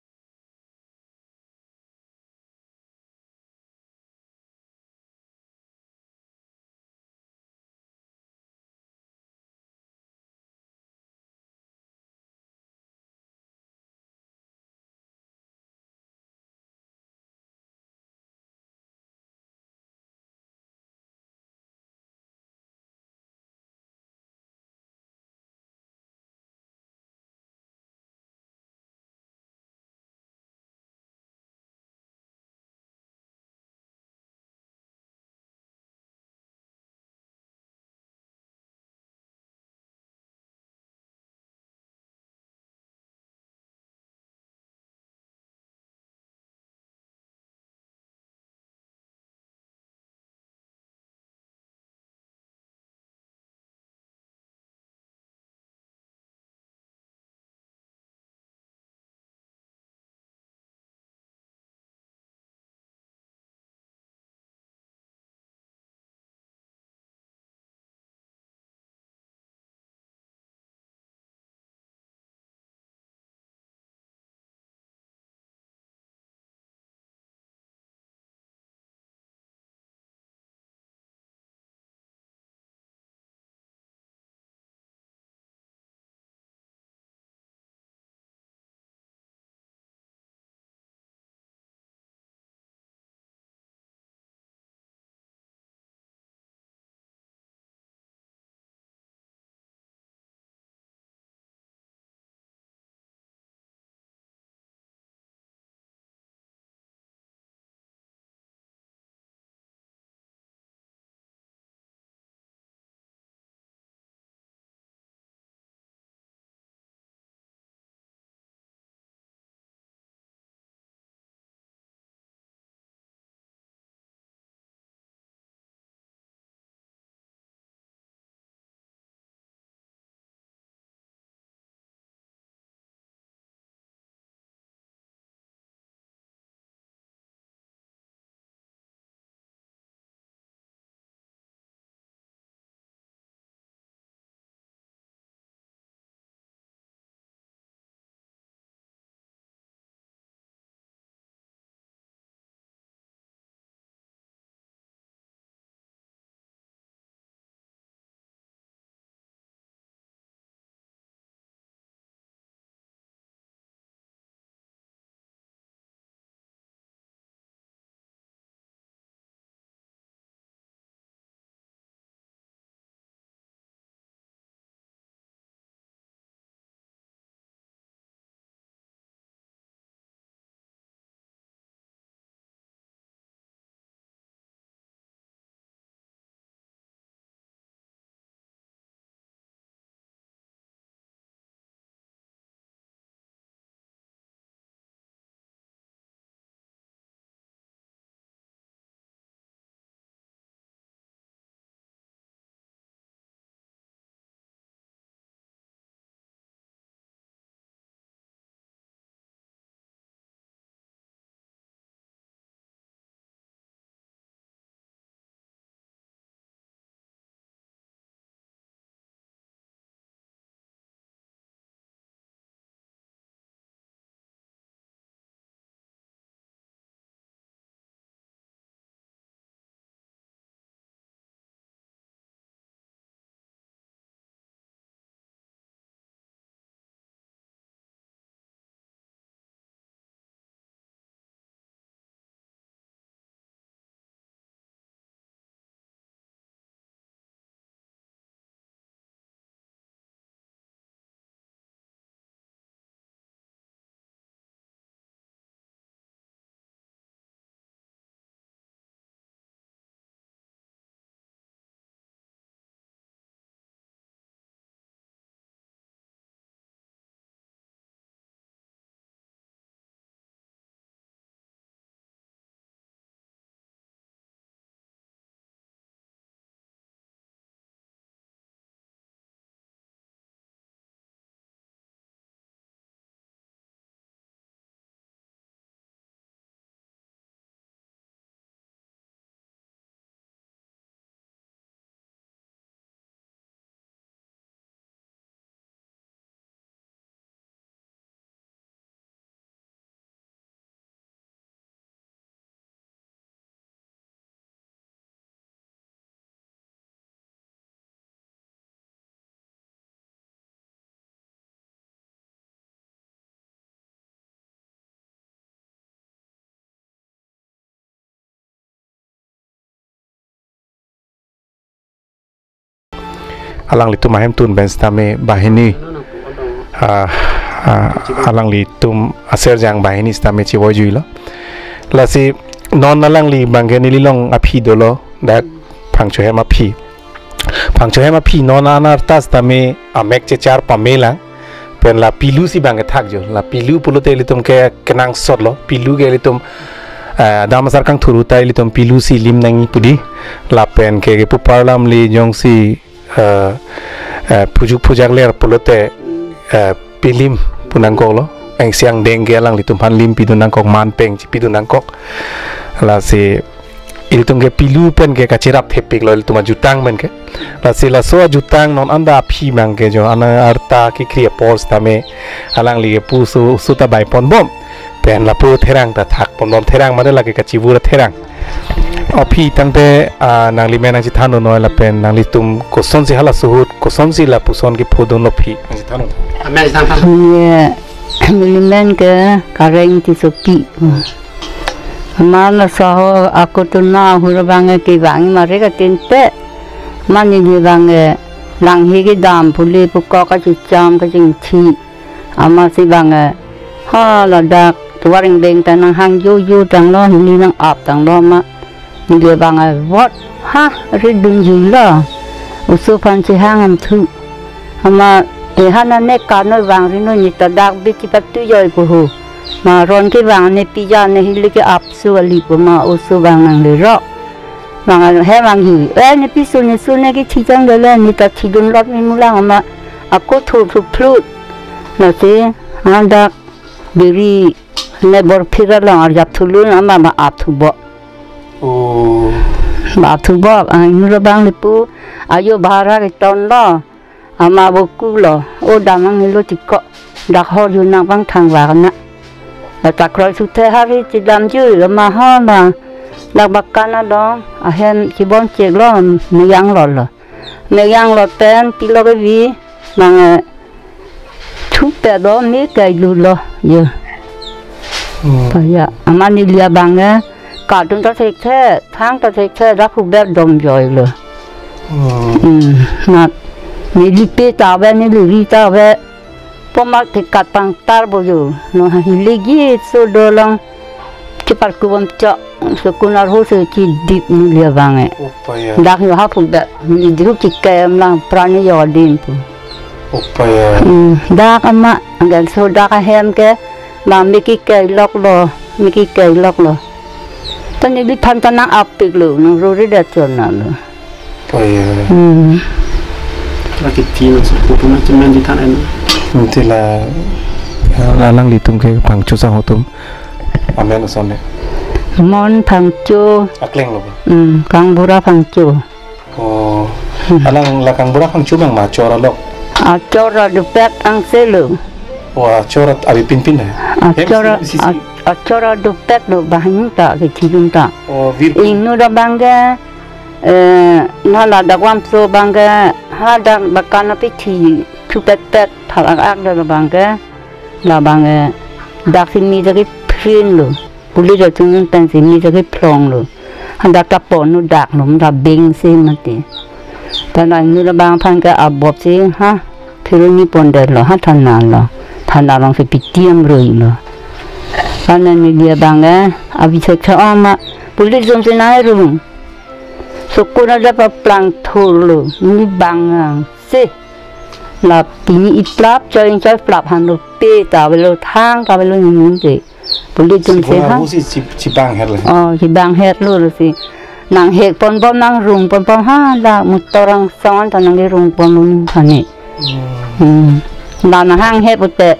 alanglitum ahemtun pen sitame banghini, ah, ah, alanglitum aserjang banghini sitame chevoijuilo. Lasi non alangli abangke neli along aphi dolo, dak Phangcho hem aphi. Phangcho hem aphi non anarta sitame amek chechar pamelang. Pen la pilu si abangke thakjo. La pilu pulote ilitum ke kenangsotlo. Pilu ke ilitum, eh, dam asar kangthuru ta ilitum pilu si lim nangji pu dei. Lapen ke, kepu parlam le jongsi, eh, eh, phujuk phujak ler pulote, eh, pilim pu nangkoklo. Engsi angdeng ke alanglitum aphan lim pidun nangkok, man peng chipidun nangkok. Lasi ilitum ke pilu pen ke kacherap thepiklo ilitum ajutang pen ke. Lasi laso ajutang non anta aphi abangke jo, anarta kekri apor sitame alangli kepu oso, oso ta baiponbom. Pen lapu therang ta thakponbom, therang mane lake kachivur therang. Aphi tangte, ah, nangli men nangchethan noi lapen nanglitum kosonsi hala suhut, kosonsi lapuson kephodunlo aphi nangchethan. Amen, than, than. Ye, neli men ke Kareng Tissopi. Amat laso ahut akutuna ahut abangke kevang mare katin pe. Amat neli abangke langhe kedam pule pukok kachicham kachingthi. Amatsi abangke, ha, ladak tovar ingbeng ta nanghang jojo tanglo, hini nang-ap tanglo amat. Neli abangke vot, ha, ridun juilo. Oso aphan chehang amthu. Amat, eh, ha, nane kanoi vangri noi, ne ta dak bit chipatu joi pu ho. Amat aron kevang ne pija ne hili ke-ap su ali pu amat oso abang nanglerok. Abang hem vangji. Eh, ne piso ne so ne kethi chang dele, ne ta thidun lot ne mulang amat. Ako thur thur phlut. Lasi, hadak biri ne bor phira long arjap thulun amat amat ap thubo. Oh. Amat ap thubo, ah, inut abang le pu. Ajo bhara ketonlo. Amat bokulo, o damnang nilo tiko, dak hor junang pangthang vak na. Dak ta kroi suthe hari chedamjui lo amat ho ma. Dak bakan adong, ahem chibon cheklo, meyang lolo. Meyang lo pen, pilo kevi, nang, eh, thupe do, me kai lulo, yo. Hmm. Paya, amat neli abangke, kadun ta thekthe, thang ta thekthe, dak phubep dom joilo. Hmm. Hmm, amat neli pe ta ave, neli ri ta ave. Pu amat kekat pangtar bo jo. No ha hili git so dolong. Chepar kubom chok. So kunar ho so chidip neli abangke. Oh paya. Dak jo ha phubep. Neli dihup chikem lang prani jo din pu. Oh paya. Hmm, dak amat. Angkel so dak ahem ke. Amat me kekai loklo. Me kekai loklo. Ta neliphan ta nang-appiklo, nang rore det chonalo. Oh, iya. Hmm. Lake tin so putu na cemen di than en. Nanti la, ya, alanglitum ke Phangcho sang atum. Amen ason ne. Mon Phangcho. Akleng lo. Hmm, Kangbura Phangcho. Oh. Hmm. Alang la Kangbura Phangcho abang ma achor alok? Achor adopet angselo. Oh, achor at-, abi pinpin na? Achor, hem si, si, si. A-, achor adopet lo banghini ta kechijun ta. Oh, vir. Inut abangke, eh, na ladak vamso abangke, hadak bakan apithi thupetpet, phalak ak lo abangke, labangke, daksi me ta kephin lo. Police atum pensi me ta kephlonglo. Hadak ta pon-o daklo, ta bengsi mati. Ta la inut abang aphan ke abopsi, ha, phironi pondetlo, ha, thana lo. Thana alongsi P T M rui lo. Karna neli abangke, abi thekthek amat, police atumsi nang-erung. Sokun ada paplang thurlo, ne bang angse. La pini iplap, choi choi plap hanlo, pe ta avelo, thang ta avelo, ne ningje. Police atumsi, ha? Sibona busi chi-, chibang herlo. Oh, chibang herlo, lo si. Nanghek ponbom, nangrung ponbom, ha, la motor angsong ta nangkerung ponbom kane. Hmm. Hmm. La nanghang he pute,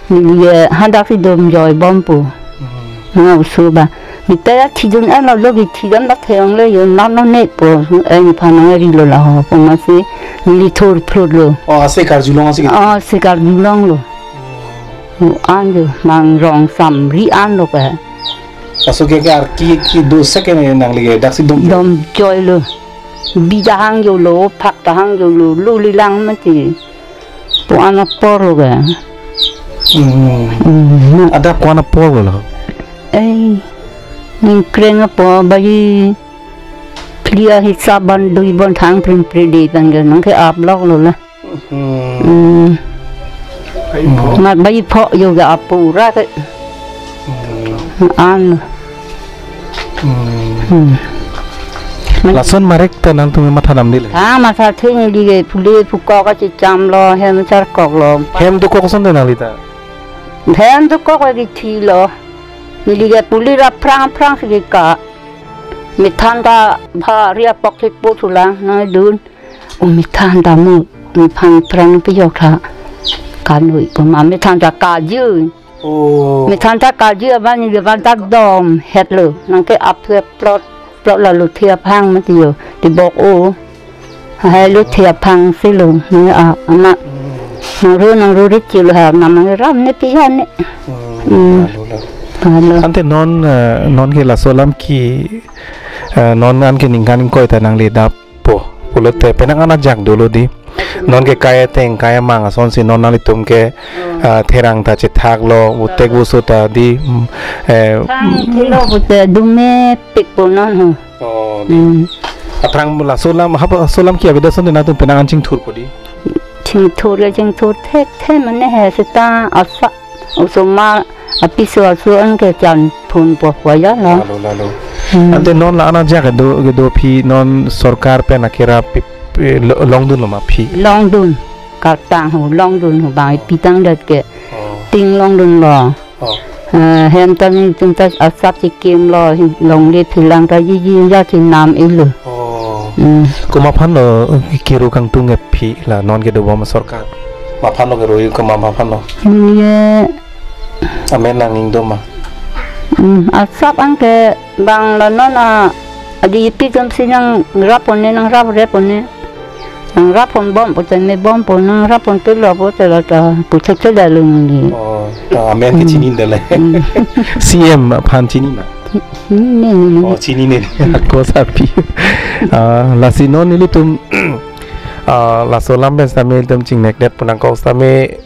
neli, eh, hadaksi dom joibom pu. Hmm. Nang oso abang. Neta ya thidun en lo, lo kethidam ta theongle, yo nang nang ne po, eh, nephan nangrilo la ho, pu amatsi, neli thur phlutlo. Oh, ase karjulong ase ke? Oh, ase karjulonglo. Hmm. Mo an jo, mang rong samri an lo ke. Laso ke ke arki kedo sek ke nangli ke daksi dom. Dom joilo. Bi ta hangjolo, phak ta hangjolo, luli lang mati. Pu an apor lo ke. Hmm. Hmm, na. Adap ko-an apor lo? Eh, ningkreng apor, baji Lia hisab bandui bon thang prim pridi pen ke nang ke aplok lo la. Hmm. Hmm. Mat bai pho yo ga apura ke. Hmm. An. Hmm. Hmm. Lason marek ta nangtum matha dam dile. Ha, matha thing di ke pule pukok ka chicham lo, hem charkok lo. Hem dokok ason de nangli ta. Hem dokok ke thi lo. Neli ke pule ra phrang phrang si ke ka. Methan ta bha ria pok thik po thulang nang dun. O methan ta mu, methan pran piyok tha. Kanui puma methan ta kaju. Oh. Methan ta kaju abang ni abang ta dom het lo. Nang ke ap thue plot, plot la lo thia phang mati yo. Ti bok o. Hai lo thia phang si lo. Ni a, ama. Nang ro, nang ro ri chi lo ha, nam nang ram ne pi ha ne. Hmm. Hmm. Lalu, lalu. Lalu. Ante non, eh, non ke laso alam ke, eh, non an ke ningkan ingkoi ta nangli dap po, pulote penang an ajak dolo di. Non ke kai ateng kai amang ason si non nanglitum ke, ah, therang ta chethak lo, butek busu ta di, mm, eh, thang thilo pute dume pik po non ho. Oh, di. Hmm. Aphrang laso alam, hap laso alam ke avedet ason di nangtum penang an chingthur po di. Chingthur ke chingthur thekthe mane he seta asa osomar apiso aso an ke chan phun po po ya la. Lalu, lalu. Hmm. Ante non la-an ajak kedo, kedo aphi non sorkar pen akira pi, pi, lo-, longdun lo ma aphi? Longdun. Kartang ho, longdun ho bang ipi tangdet ke. Oh. Ting longdun lo. Oh. Eh, hem ta nelitum ta asap chikim lo, hi longle philang ta jiji ja chinam ilo. Oh. Hmm. Komat aphan lo, eh, kiru kangtung aphi la non kedobom sorkar? Komat aphan lo kiru, komat aphan lo? Ye. Amen nangning doma. Hmm, asap anke bang la non a, adi ipi jom si nangrap pon ne, nangrap rep pon ne. Nangrap pon bom po te me bom po, nangrap pon pelo po te la ta pu chok chok da lung ni. Oh, ta amen ke chini dele. Hmm. C M aphan chini ma? Chini ne, ne, ne. Oh, chini ne. Ako sapi. Ah, lasi non nelitum, ah, laso alam pen sitame ilitum chingnekdet pu nangkok sitame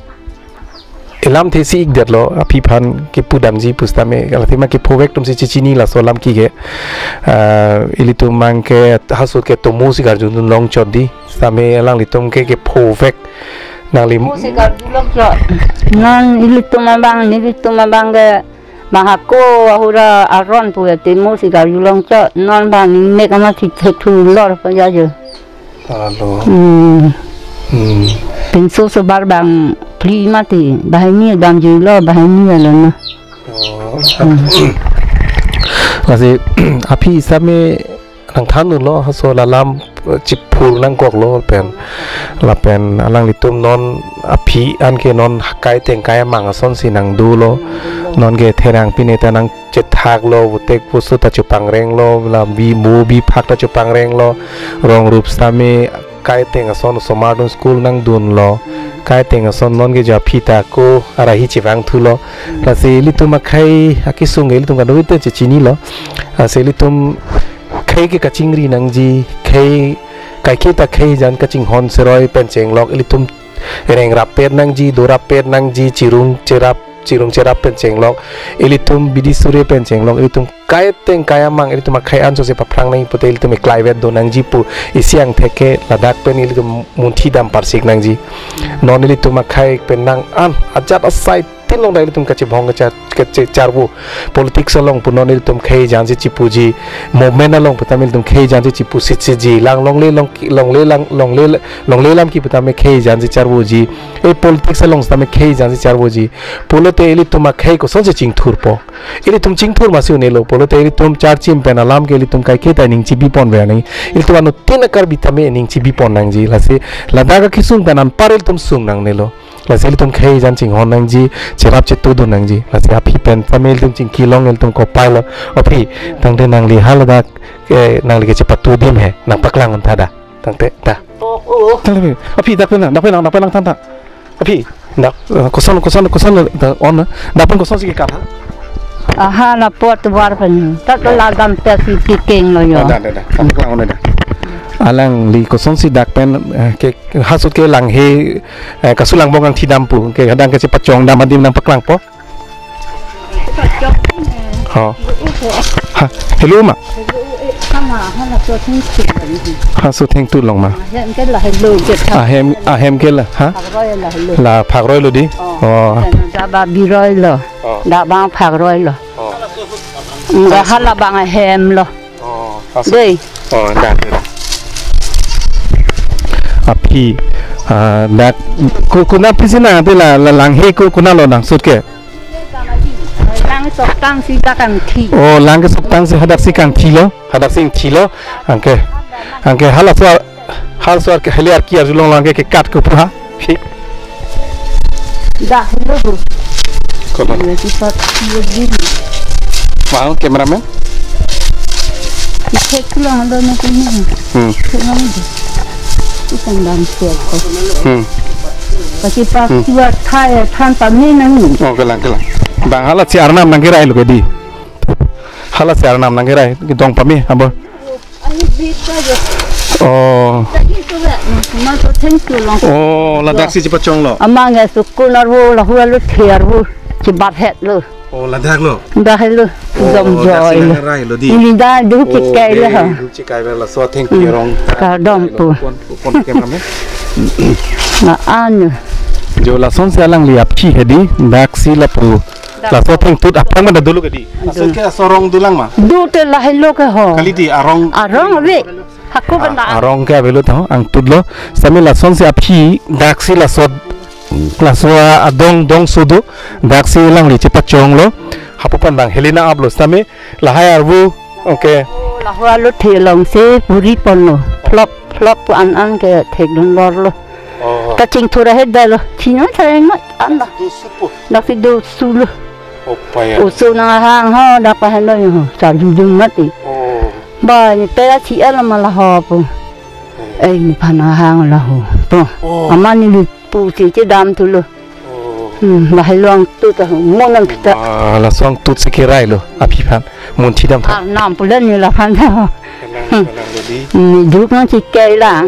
ilam thesi ikdet lo, aphi aphan kipu damji pu sitame, kalathima kiphovek atum si chichini laso alam ke ke. Ah, ilitum mang ke hasut ke tomo si karjudun longchot di, sitame alanglitum ke kiphovek nangli. Tomo si karju longchot. Non ilitum abang, nelitum abang ke mahako ahura aron pu ya tomo si karju longchot. Non bang ni mek ama si thethu lor pa ya jo. Alo. Hmm. Hmm. Pinso sobar bang phli mati, banghini damjuilo, banghini alo na. Oh. Hmm. Lasi, aphi sitame nangthan lo, haso la alam, eh, chiphur nangkok lo pen. Lapen alanglitum non aphi anke non kai ateng kai amang ason si nangdolo. Non ke therang pine ta nang chethak lo, butek busu ta chepangreng lo, la bi mo bi phak ta chepangreng lo, rong rup sitame kai ateng ason osomar dun school nangdunlo, kai ateng ason non ke ja aphi ta ko arahi chevang thulo. Lasi ilitum akhei akesung ke ilitum kadokave ta chechini lo. Lasi ilitum khei ke kachingri nangji, khei, kaiketa khei jan kachinghon seroi pen chenglok, ilitum reng rap pet nangji, do rap pet nangji, chirung cherap, chirung cherap pen chenglok. Ilitum bidi suri pen chenglok. Ilitum kai ateng kai amang, ilitum akhei anso si paphrang nangji pute ilitum eklai vet do nangji pu isi angthek ke ladak pen ilitum munthi dam parsik nangji. Non ilitum akhei pen nang an ajat asai tin along ta ilitum kachebhong kachar, kachecharvo. Politics along pu non ilitum khei jan si chipuji, movement along pu tame ilitum khei jan si chipu sitsi ji, lang longle long, longle lang, longle, longle lam ke pu tame khei jan si charvoji. E politics along sitame khei jan si charvoji. Pulote ilitum akhei koson si chingthur po? Ilitum chingthur masi un-elo, pulote ilitum charchim pen alam ke ilitum kaiketa ning chibi pon ver nangji. Ilitum anuttin a-Karbi tame ning chibi pon nangji. Lasi ladak akesung pen anpar ilitum sung nangnelo. Lasi ilitum khei jan chinghon nangji, cherap chetu dun nangji. Lasi aphi pen tame ilitum chingki long ilitum kopai lo. Aphi, tangte nangli haladak, eh, nangli kachepatu adim he, nangpaklang un tha da. Tangte, ta. Oh, oh. Tangte, aphi, dak pen, dak pen, dak pen lang than ta. Aphi, dak, eh, koson, koson, koson, dak on, dak pen koson si kekal ha? Aha, na pot war pen. Dak la dam pes si kekeng lo yo. Oh, da, da, da. Nangpaklang un da. Alangli koson si dak pen, eh, ke, hasut ke langhe, eh, kasu langbong kangthi dam pu, ke kadang kachepachong dam adim nangpaklangpo. Ha. Ha, hello ma. Na, halaso thengtut lo ni. Halaso thengtut long ma? Ahem ke lahelo, je thak. Ahem, ahem ke la, ha? Phakroi lahelo. La phakroi lo di? Oh. Oh. Pen daba biroi lo. Oh. Daba phakroi lo. Oh. Nga halabang ahem lo. Oh, halaso. Dei. Oh, dak, dak. Aphi, ah, dak, ko, konat aphi si nang, ante la, la langhe ko, konat lo nangsot ke? Lang soktang si dak kangthi. Oh, lang kesoktang si hadak si kangthi lo, hadak si kangthi lo, anke, anke halaso, halaso arki, hali arki arjulong lang ke, kekat ko pura. Dak helo. Kono. Lagi pat lagi. Mau cameraman? Cek pulang ada nak ini. Hmm. Cek mana tu? Itu kan dalam siap. Hmm. Pasi pak Hmm. Siwa thai than pami nang ni. Oh, kelang, kelang. Bang, hala si arnam nangkerai lo ke di. Hala si arnam nangkerai, kedong pami, abor. Oh. Thank you, long. Oh, ladak si chepachong lo. Amang ya sukun arvo, lahua lo thiar vo, chebat het lo. Oh, ladak lo. Dah lo. Oh, dom dak si joy lo. Nangrai lo di. Ini dah duk Oh, chikai lo dei, ha. Duk chikai lo, laso thank you, hmm, rong. Kardom pu. Pon, pon cameraman. Na anu. Jo lason si alangli aphi hedi, dak si lapu. Laso thengtut aphrang mana dolo ke di? Laso ke laso arong dolang ma? Dute lahelo ke ho. Kali di arong. Arong ave. Hako benda. Ah, arong ke avelo tho, angtut lo. Sami lason si aphi, dak si laso, laso adong dong sudu, dak si alangli chepachong lo. Hapu pandang Helena ap lo. Sami lahai arvo, okay. Oh, lahua lo thelong si puri pon lo. Flop, flop an an ke thekdun lor lo. Oh. Kachingthur ahe dah lo. Chino thareng no anda. Dosu po. Dak si dosu lo. Opa ya. Osu nang hang ho, dak pa heno ho. Sa jujung mati. Oh. Ba, ni pera si ala mala ho po. Eh, ni pana hang la ho. Po. Oh. Ama neli pu si chedam thu lo. Oh. Hmm, ba helong tu ta ho. Mo nang kita. Ba, laso angtut si kerai lo. Aphi aphan. Munthi dam tha. Arnam pulen ni laphan tha. Kenang, hmm, kenang jadi. Hmm, duk nang chikai la.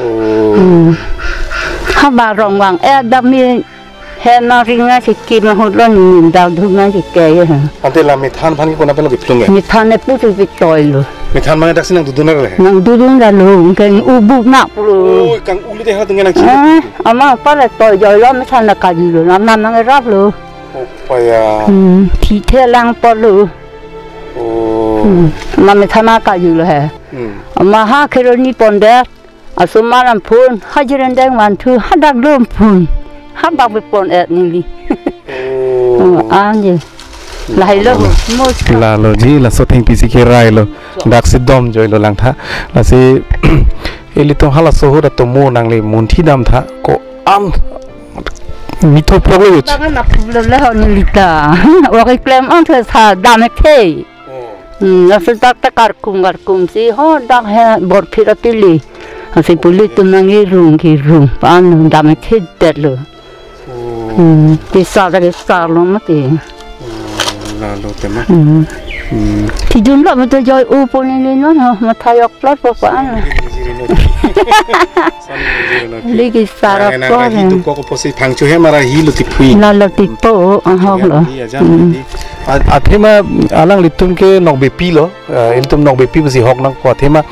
Oh. Hmm. Haba rong vang, eh, dam mi hem nang ring nang si kim nang hut lo ni, dam duk nang chikai ya. Ante la methan aphan ke konat pen lo kephlung ya? Methan ne pusi pitoi lo. Methan mang dak si nang dudun ra le? Nang dudun ra lo, kang ubuk nak pulo. Oh, kang uli deh la tunggal nang chini. Eh, ama pala toi joi lo, methan na kaji lo, nam nam nang rap lo. Oh, paya. Hmm, thi the lang pon lo. Oh. Hmm. Ma methan ma kaji lo he. Hmm. Ma ha kheroni pon de. Asomar aphun, ha jirendeng vanthu, ha dak dom phun. Ha bak be pon et neli. Oh. Oh, anje. Lahai lo, mos. Lalo ji, laso thengpi si kerai lo. Dak si dom joi lo lang tha. Lasi, ilitum halaso ahut atum mo nangli munthi dam tha. Ko-an mitho prok lo yuch. Tangan na problem le ho neli ta. Wa keklem an the sa dam the. Oh. Hmm, laso dak ta karkum karkum si ho dak he bor phira pili. Lasi puli tum nang irung kirung pan dam the det lo. Oh. Hmm, ti sa dak sa lo mati. Oh, lalo tema. Hmm. Hmm. Ti jun lo mati joi u pon ni no ho matha yok plot po pan. Ligi sara. Nang, nang, po nang, ne. Hidu ko ko posi phangcho he mara hi lo ti phui. Lalo ti po, ahok lo. Ajan, hmm, di. A-, athema alanglitum ke nokbepi lo, eh, ilitum nokbepi pusi hok nangkok athema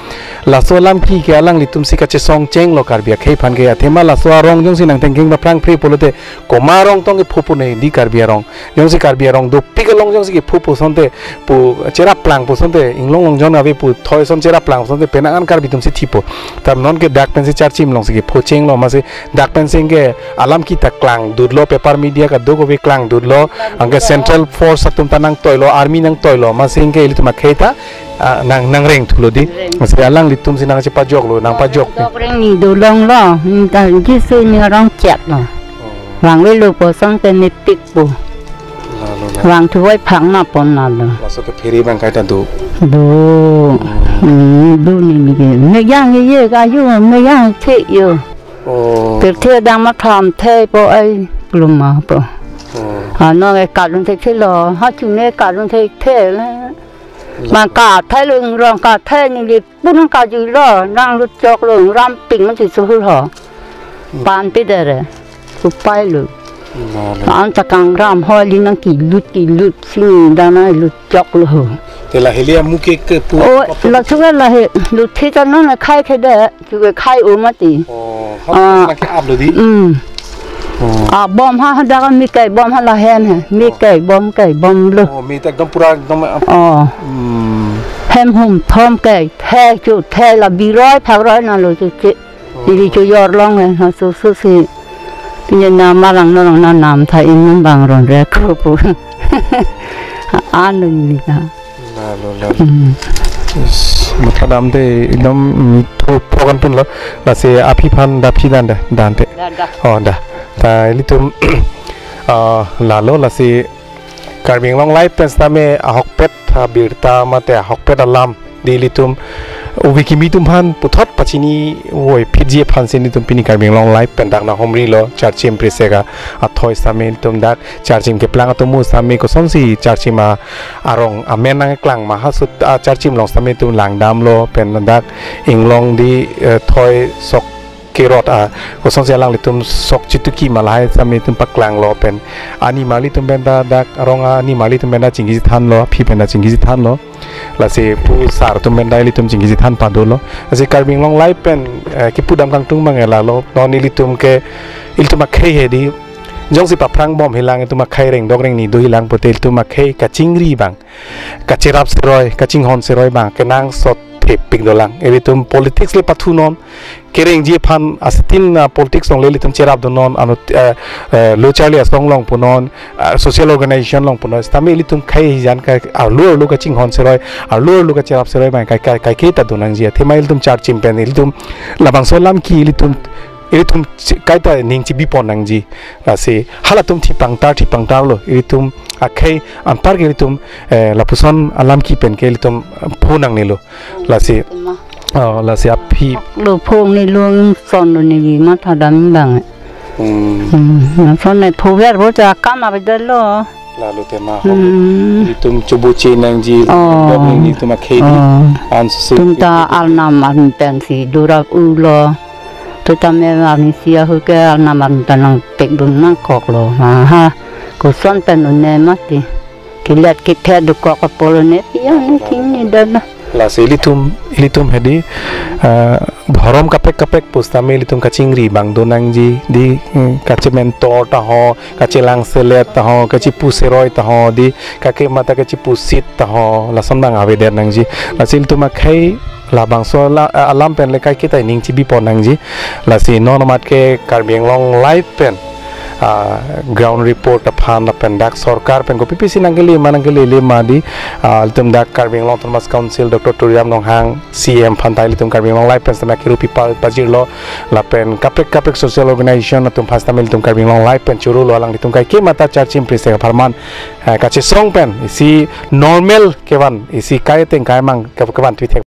laso alam ke ke alanglitum si kachesong cheng lo Karbi akhei aphan ke athema laso arong jongsi nang thengking ba phrang phre pulote komat arong tong kepho pu ne di Karbi arong. Jongsi Karbi arong dopik along jongsi kepho pu asonte pu cherap plang pu asonte inglong long jon ave pu thoi ason cherap plang pu asonte penang an Karbi atum si thipo. Tam non ke dak pensi charchim long si kepho cheng lo masi dak pensi ke alam kita klang dut lo, paper media kadokave klang dut lo, anke central force atum ta nang toi lo, army nang toi lo, masi ke ilitum akhei ta, ah, nang, nang reng thu lo di. Reng. Masi alanglitum si nang chepajok lo, nang pajok. Dok reng ni dolong lo, hmm, ta jisu ni rong chek lo. Oh. Vang ve lo pu asonte mepik po. Lalo, lalo. Vang thu voi phang na pon lalo. Laso ke phere bang kaita do. Do. Hmm. Hmm, do ni ni ke. Meyang ye ka yo, meyang the yo. Oh. Pirthe dang ma tham the po ai pluma po. Oh. Ano e kalun the the lo, ha chu ne kalun the the le. Lalo. Ma ka the lo rong ka the ni le pun ka ju lo, nang lut chok lo, ram ping ma chu chu ho. Hmm. Pan pe dere. Supai lo. Lalo. An ta kang ram ho li nang kilut kilut sini dana lut chok lo. Te lahei le amu ke kepu. Oh, la chuke lahei, lo thi ta non khai khe de, chuke khai o mati. Oh, Ah. Hak na ke ap lo di. Hmm. Oh. Ah, bom ha, ha dak mi kai bom ha lahen he. Mi Oh. kai bom kai bom lo. Oh, mi ta ekdom pura ekdom ap. Oh. Hmm. Hem hum thom kai, the chu, the la biroi phakroi na lo chu che. Neli chojor long eh, ha su su si. Pini na malang norong na nam tha in nam bang ron re kro pu. An lo neli na. Lalo, lalo. Hmm. Yes. Matha damde ekdom mi thu phokan pun lo. Lasi aphi aphan da phi dan da, dan te. Da, da. Oh, da. Ta ilitum, ah, lalo lasi Karbi Anglong Live pen sitame ahokpet abirta mate ahokpet alam di ilitum ove kimi atum aphan puthot pachini voi phitji aphan si nelitum pini Karbi Anglong Live pen dak nanghumri lo, Charchim Prisega athoi sitame nelitum dak Charchim keplang atum sitame kosonsi Charchim a arong amen nangklang ma, ha sut a Charchim along sitame nelitum langdam lo, pen dak inglong di, eh, thoi sok kerot a kosonsi alanglitum sok chituki ma lahai sitame nelitum paklang lo, pen ani marli atum pen ta dak arong ani marli atum pen ta chingki chethan lo, aphi pen ta chingki chethan lo. Lasi pu sar atum pen ta ilitum chingki chethan pado lo. Lasi Karbi Anglong Live pen, eh, kepudam kangtung abang lalo. Non ilitum ke, ilitum akhei hedi. Jongsi paphrang bom hilang, ilitum akhei rengdok rengni do hilang pute ilitum akhei kachingri abang, kacherap seroi, kachinghon seroi abang kenangsot thepik dolang. Ilitum politics le pathu non, kerengji aphan asitin, ah, politics along le ilitum cherap do non, ano, eh, eh, lo charli asong along pu non, ah, social organization along pu non. Sitame ilitum khei hijan ka arlo arlo kachinghon seroi, arlo arlo kacherap seroi abang kai kai kai ke ta do nangji. Athema ilitum Charchim pen ilitum labangso alam ke ilitum, ilitum chi-, kaita ning chibi pon nangji. Lasi halatum thipangtar thipangtar lo, ilitum akhei anpar ke ilitum, eh, lapuson alam ke pen ke ilitum phu nangne lo. Lasi, Tema. Oh, lasi aphi. Lo phu nangne lo, son lo neli matha dam abang. Hmm. Hmm, son ne phu ver bo ta kam ave de lo. Lalo tema hom. Hmm. Ilitum chobu che nangji, Oh. dok nangji ilitum akhei di. Oh. Ansi. Ilitum ta arnam arni pen si durap u lo. Ilitum ta me arni isi ahut ke arnam arni pen nangpek dun nangkok lo. Aha. Koson pen un-e mati. Kelet kethe dokok apot lo ne pi an ne chingni dan lo. Lasi ilitum, ilitum hedi, ah, dhorom kaprek kaprek pu sitame ilitum kachingri abang do nangji, di, hmm, kachementor ta ho, kachelang selet ta ho, kachepu seroi ta ho, di, kake mata kachepu sit ta ho, lason abang avedet nangji. Lasi ilitum akhei labangso la, ah, alam pen le kai kita ning chibi pon nangji. Lasi non amat ke Karbi Anglong Live pen, ah, ground report aphan lapen dak sorkar pen kopi pisi nangkele ma nangkelele ma di, ah, ilitum dak Karbi Anglong Autonomous Council Doctor Tuliram Ronghang C E M aphan ta ilitum Karbi Anglong Live pen sitame kiru pi pa pajir lo, lapen kaprek kaprek social organization atum aphan sitame ilitum Karbi Anglong Live pen choro lo, alanglitum kai ke mata Charchim Prisega apharman, eh, kachesong pen isi normal kevan, isi kai ateng kai mang ke-, kevan twi thek.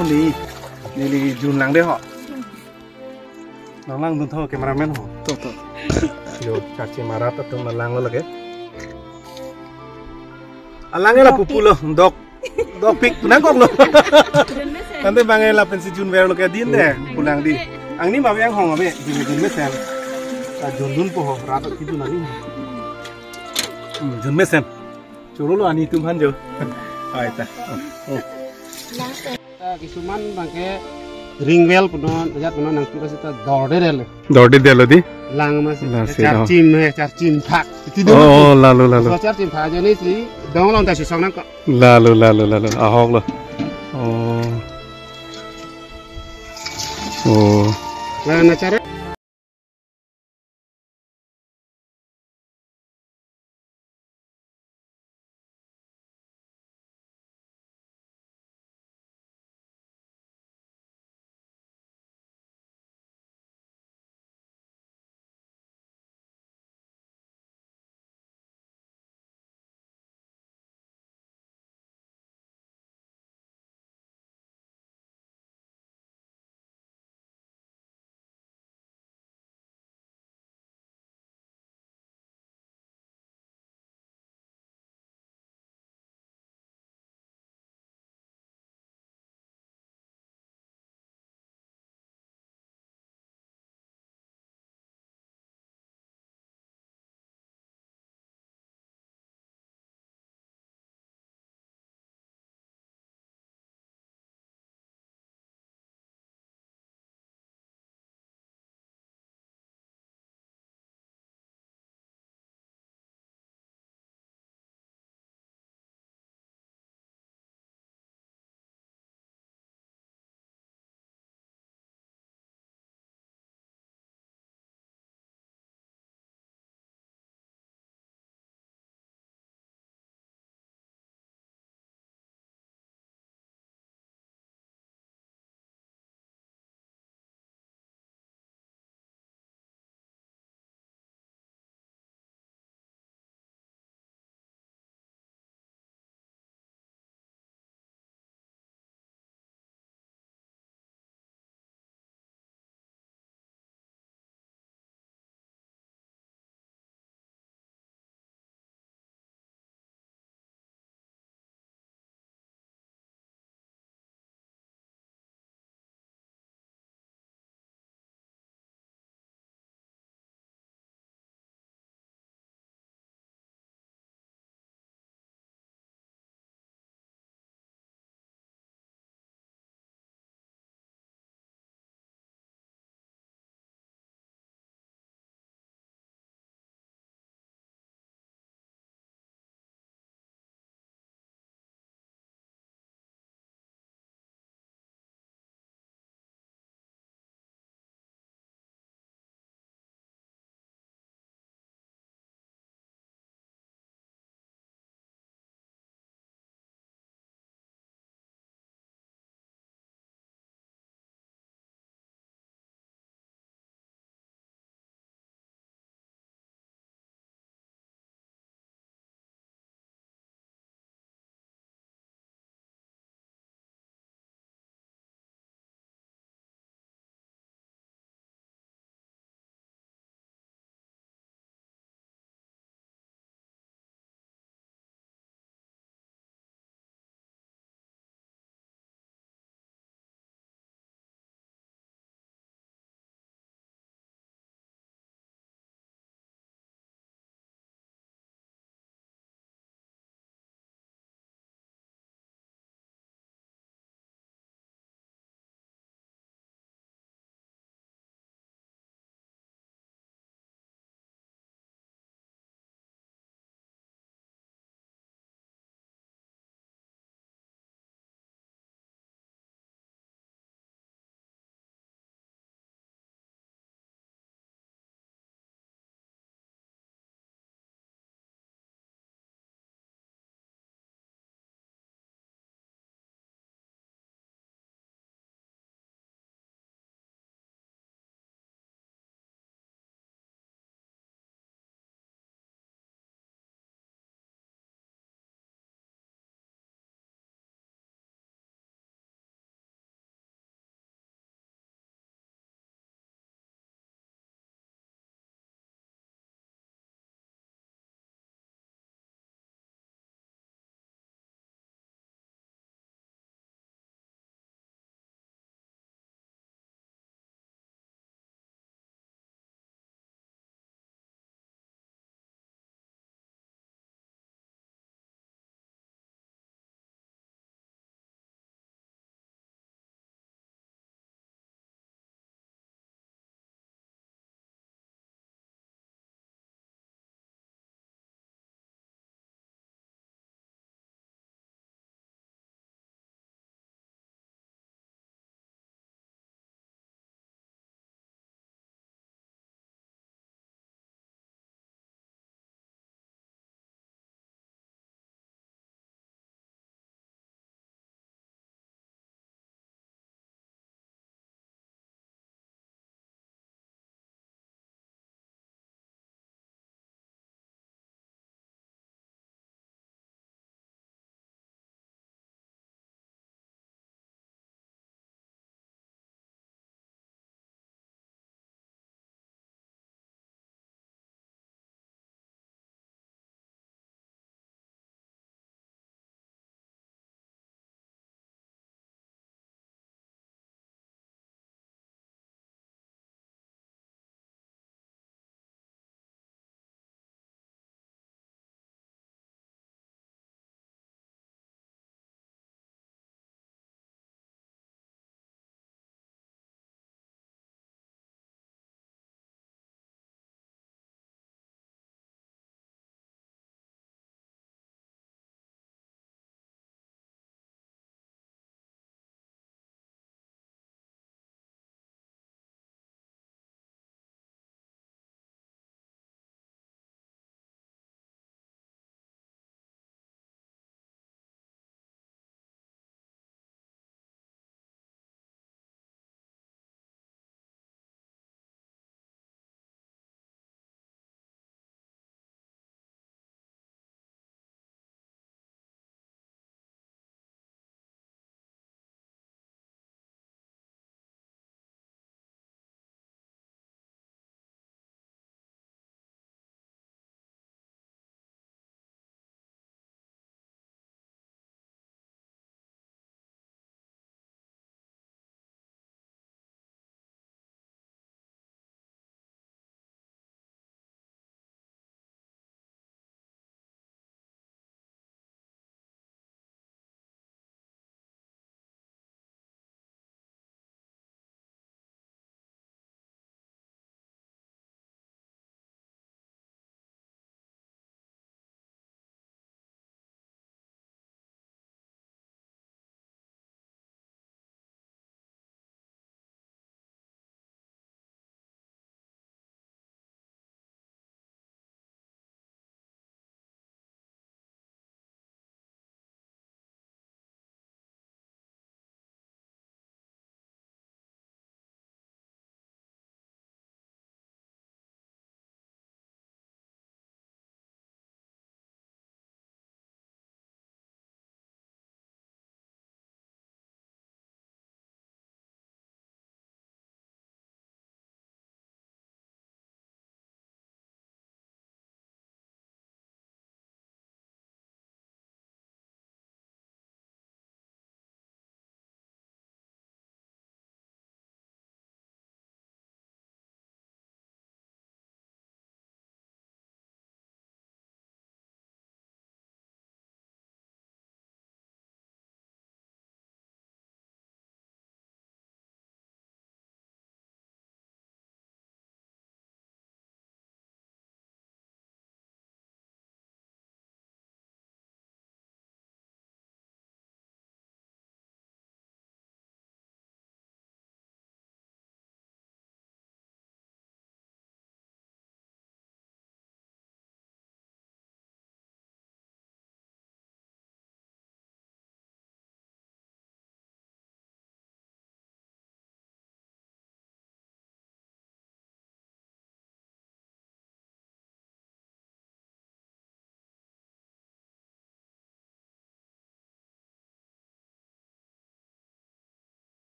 Neli, neli jun lang de ho. Nang langdun tho cameraman ho. To, to. Yo, charchi marat atum nang langlo lake. Alang la pupu lo, dok. Dok pik nangkok lo. Tangte bang lapensi junverlo ke din de, pulang di. Angni ma yang hong ave, jun, jun mesen. Ah, jundun po ho, rat kejun ani. Hmm, jun mesen. Choro lo ani tum han jo. Ai ta. Oh. Ta kisuman bangke ring well punon, ajat punon nangtu ra seta dorde del. Dorde del di? Lang mas. Lasi, oh. Charchim he, charchim thak. Iti do. Oh, lalo, lalo. So charchim thak ajoine si dong long ta si song nangkok. Lalo, lalo, lalo. Ahok lo. Oh. Oh. La na chara.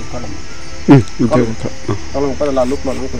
Kolom. Hmm, itu. Kolom. Kolom pada lalu keluar itu.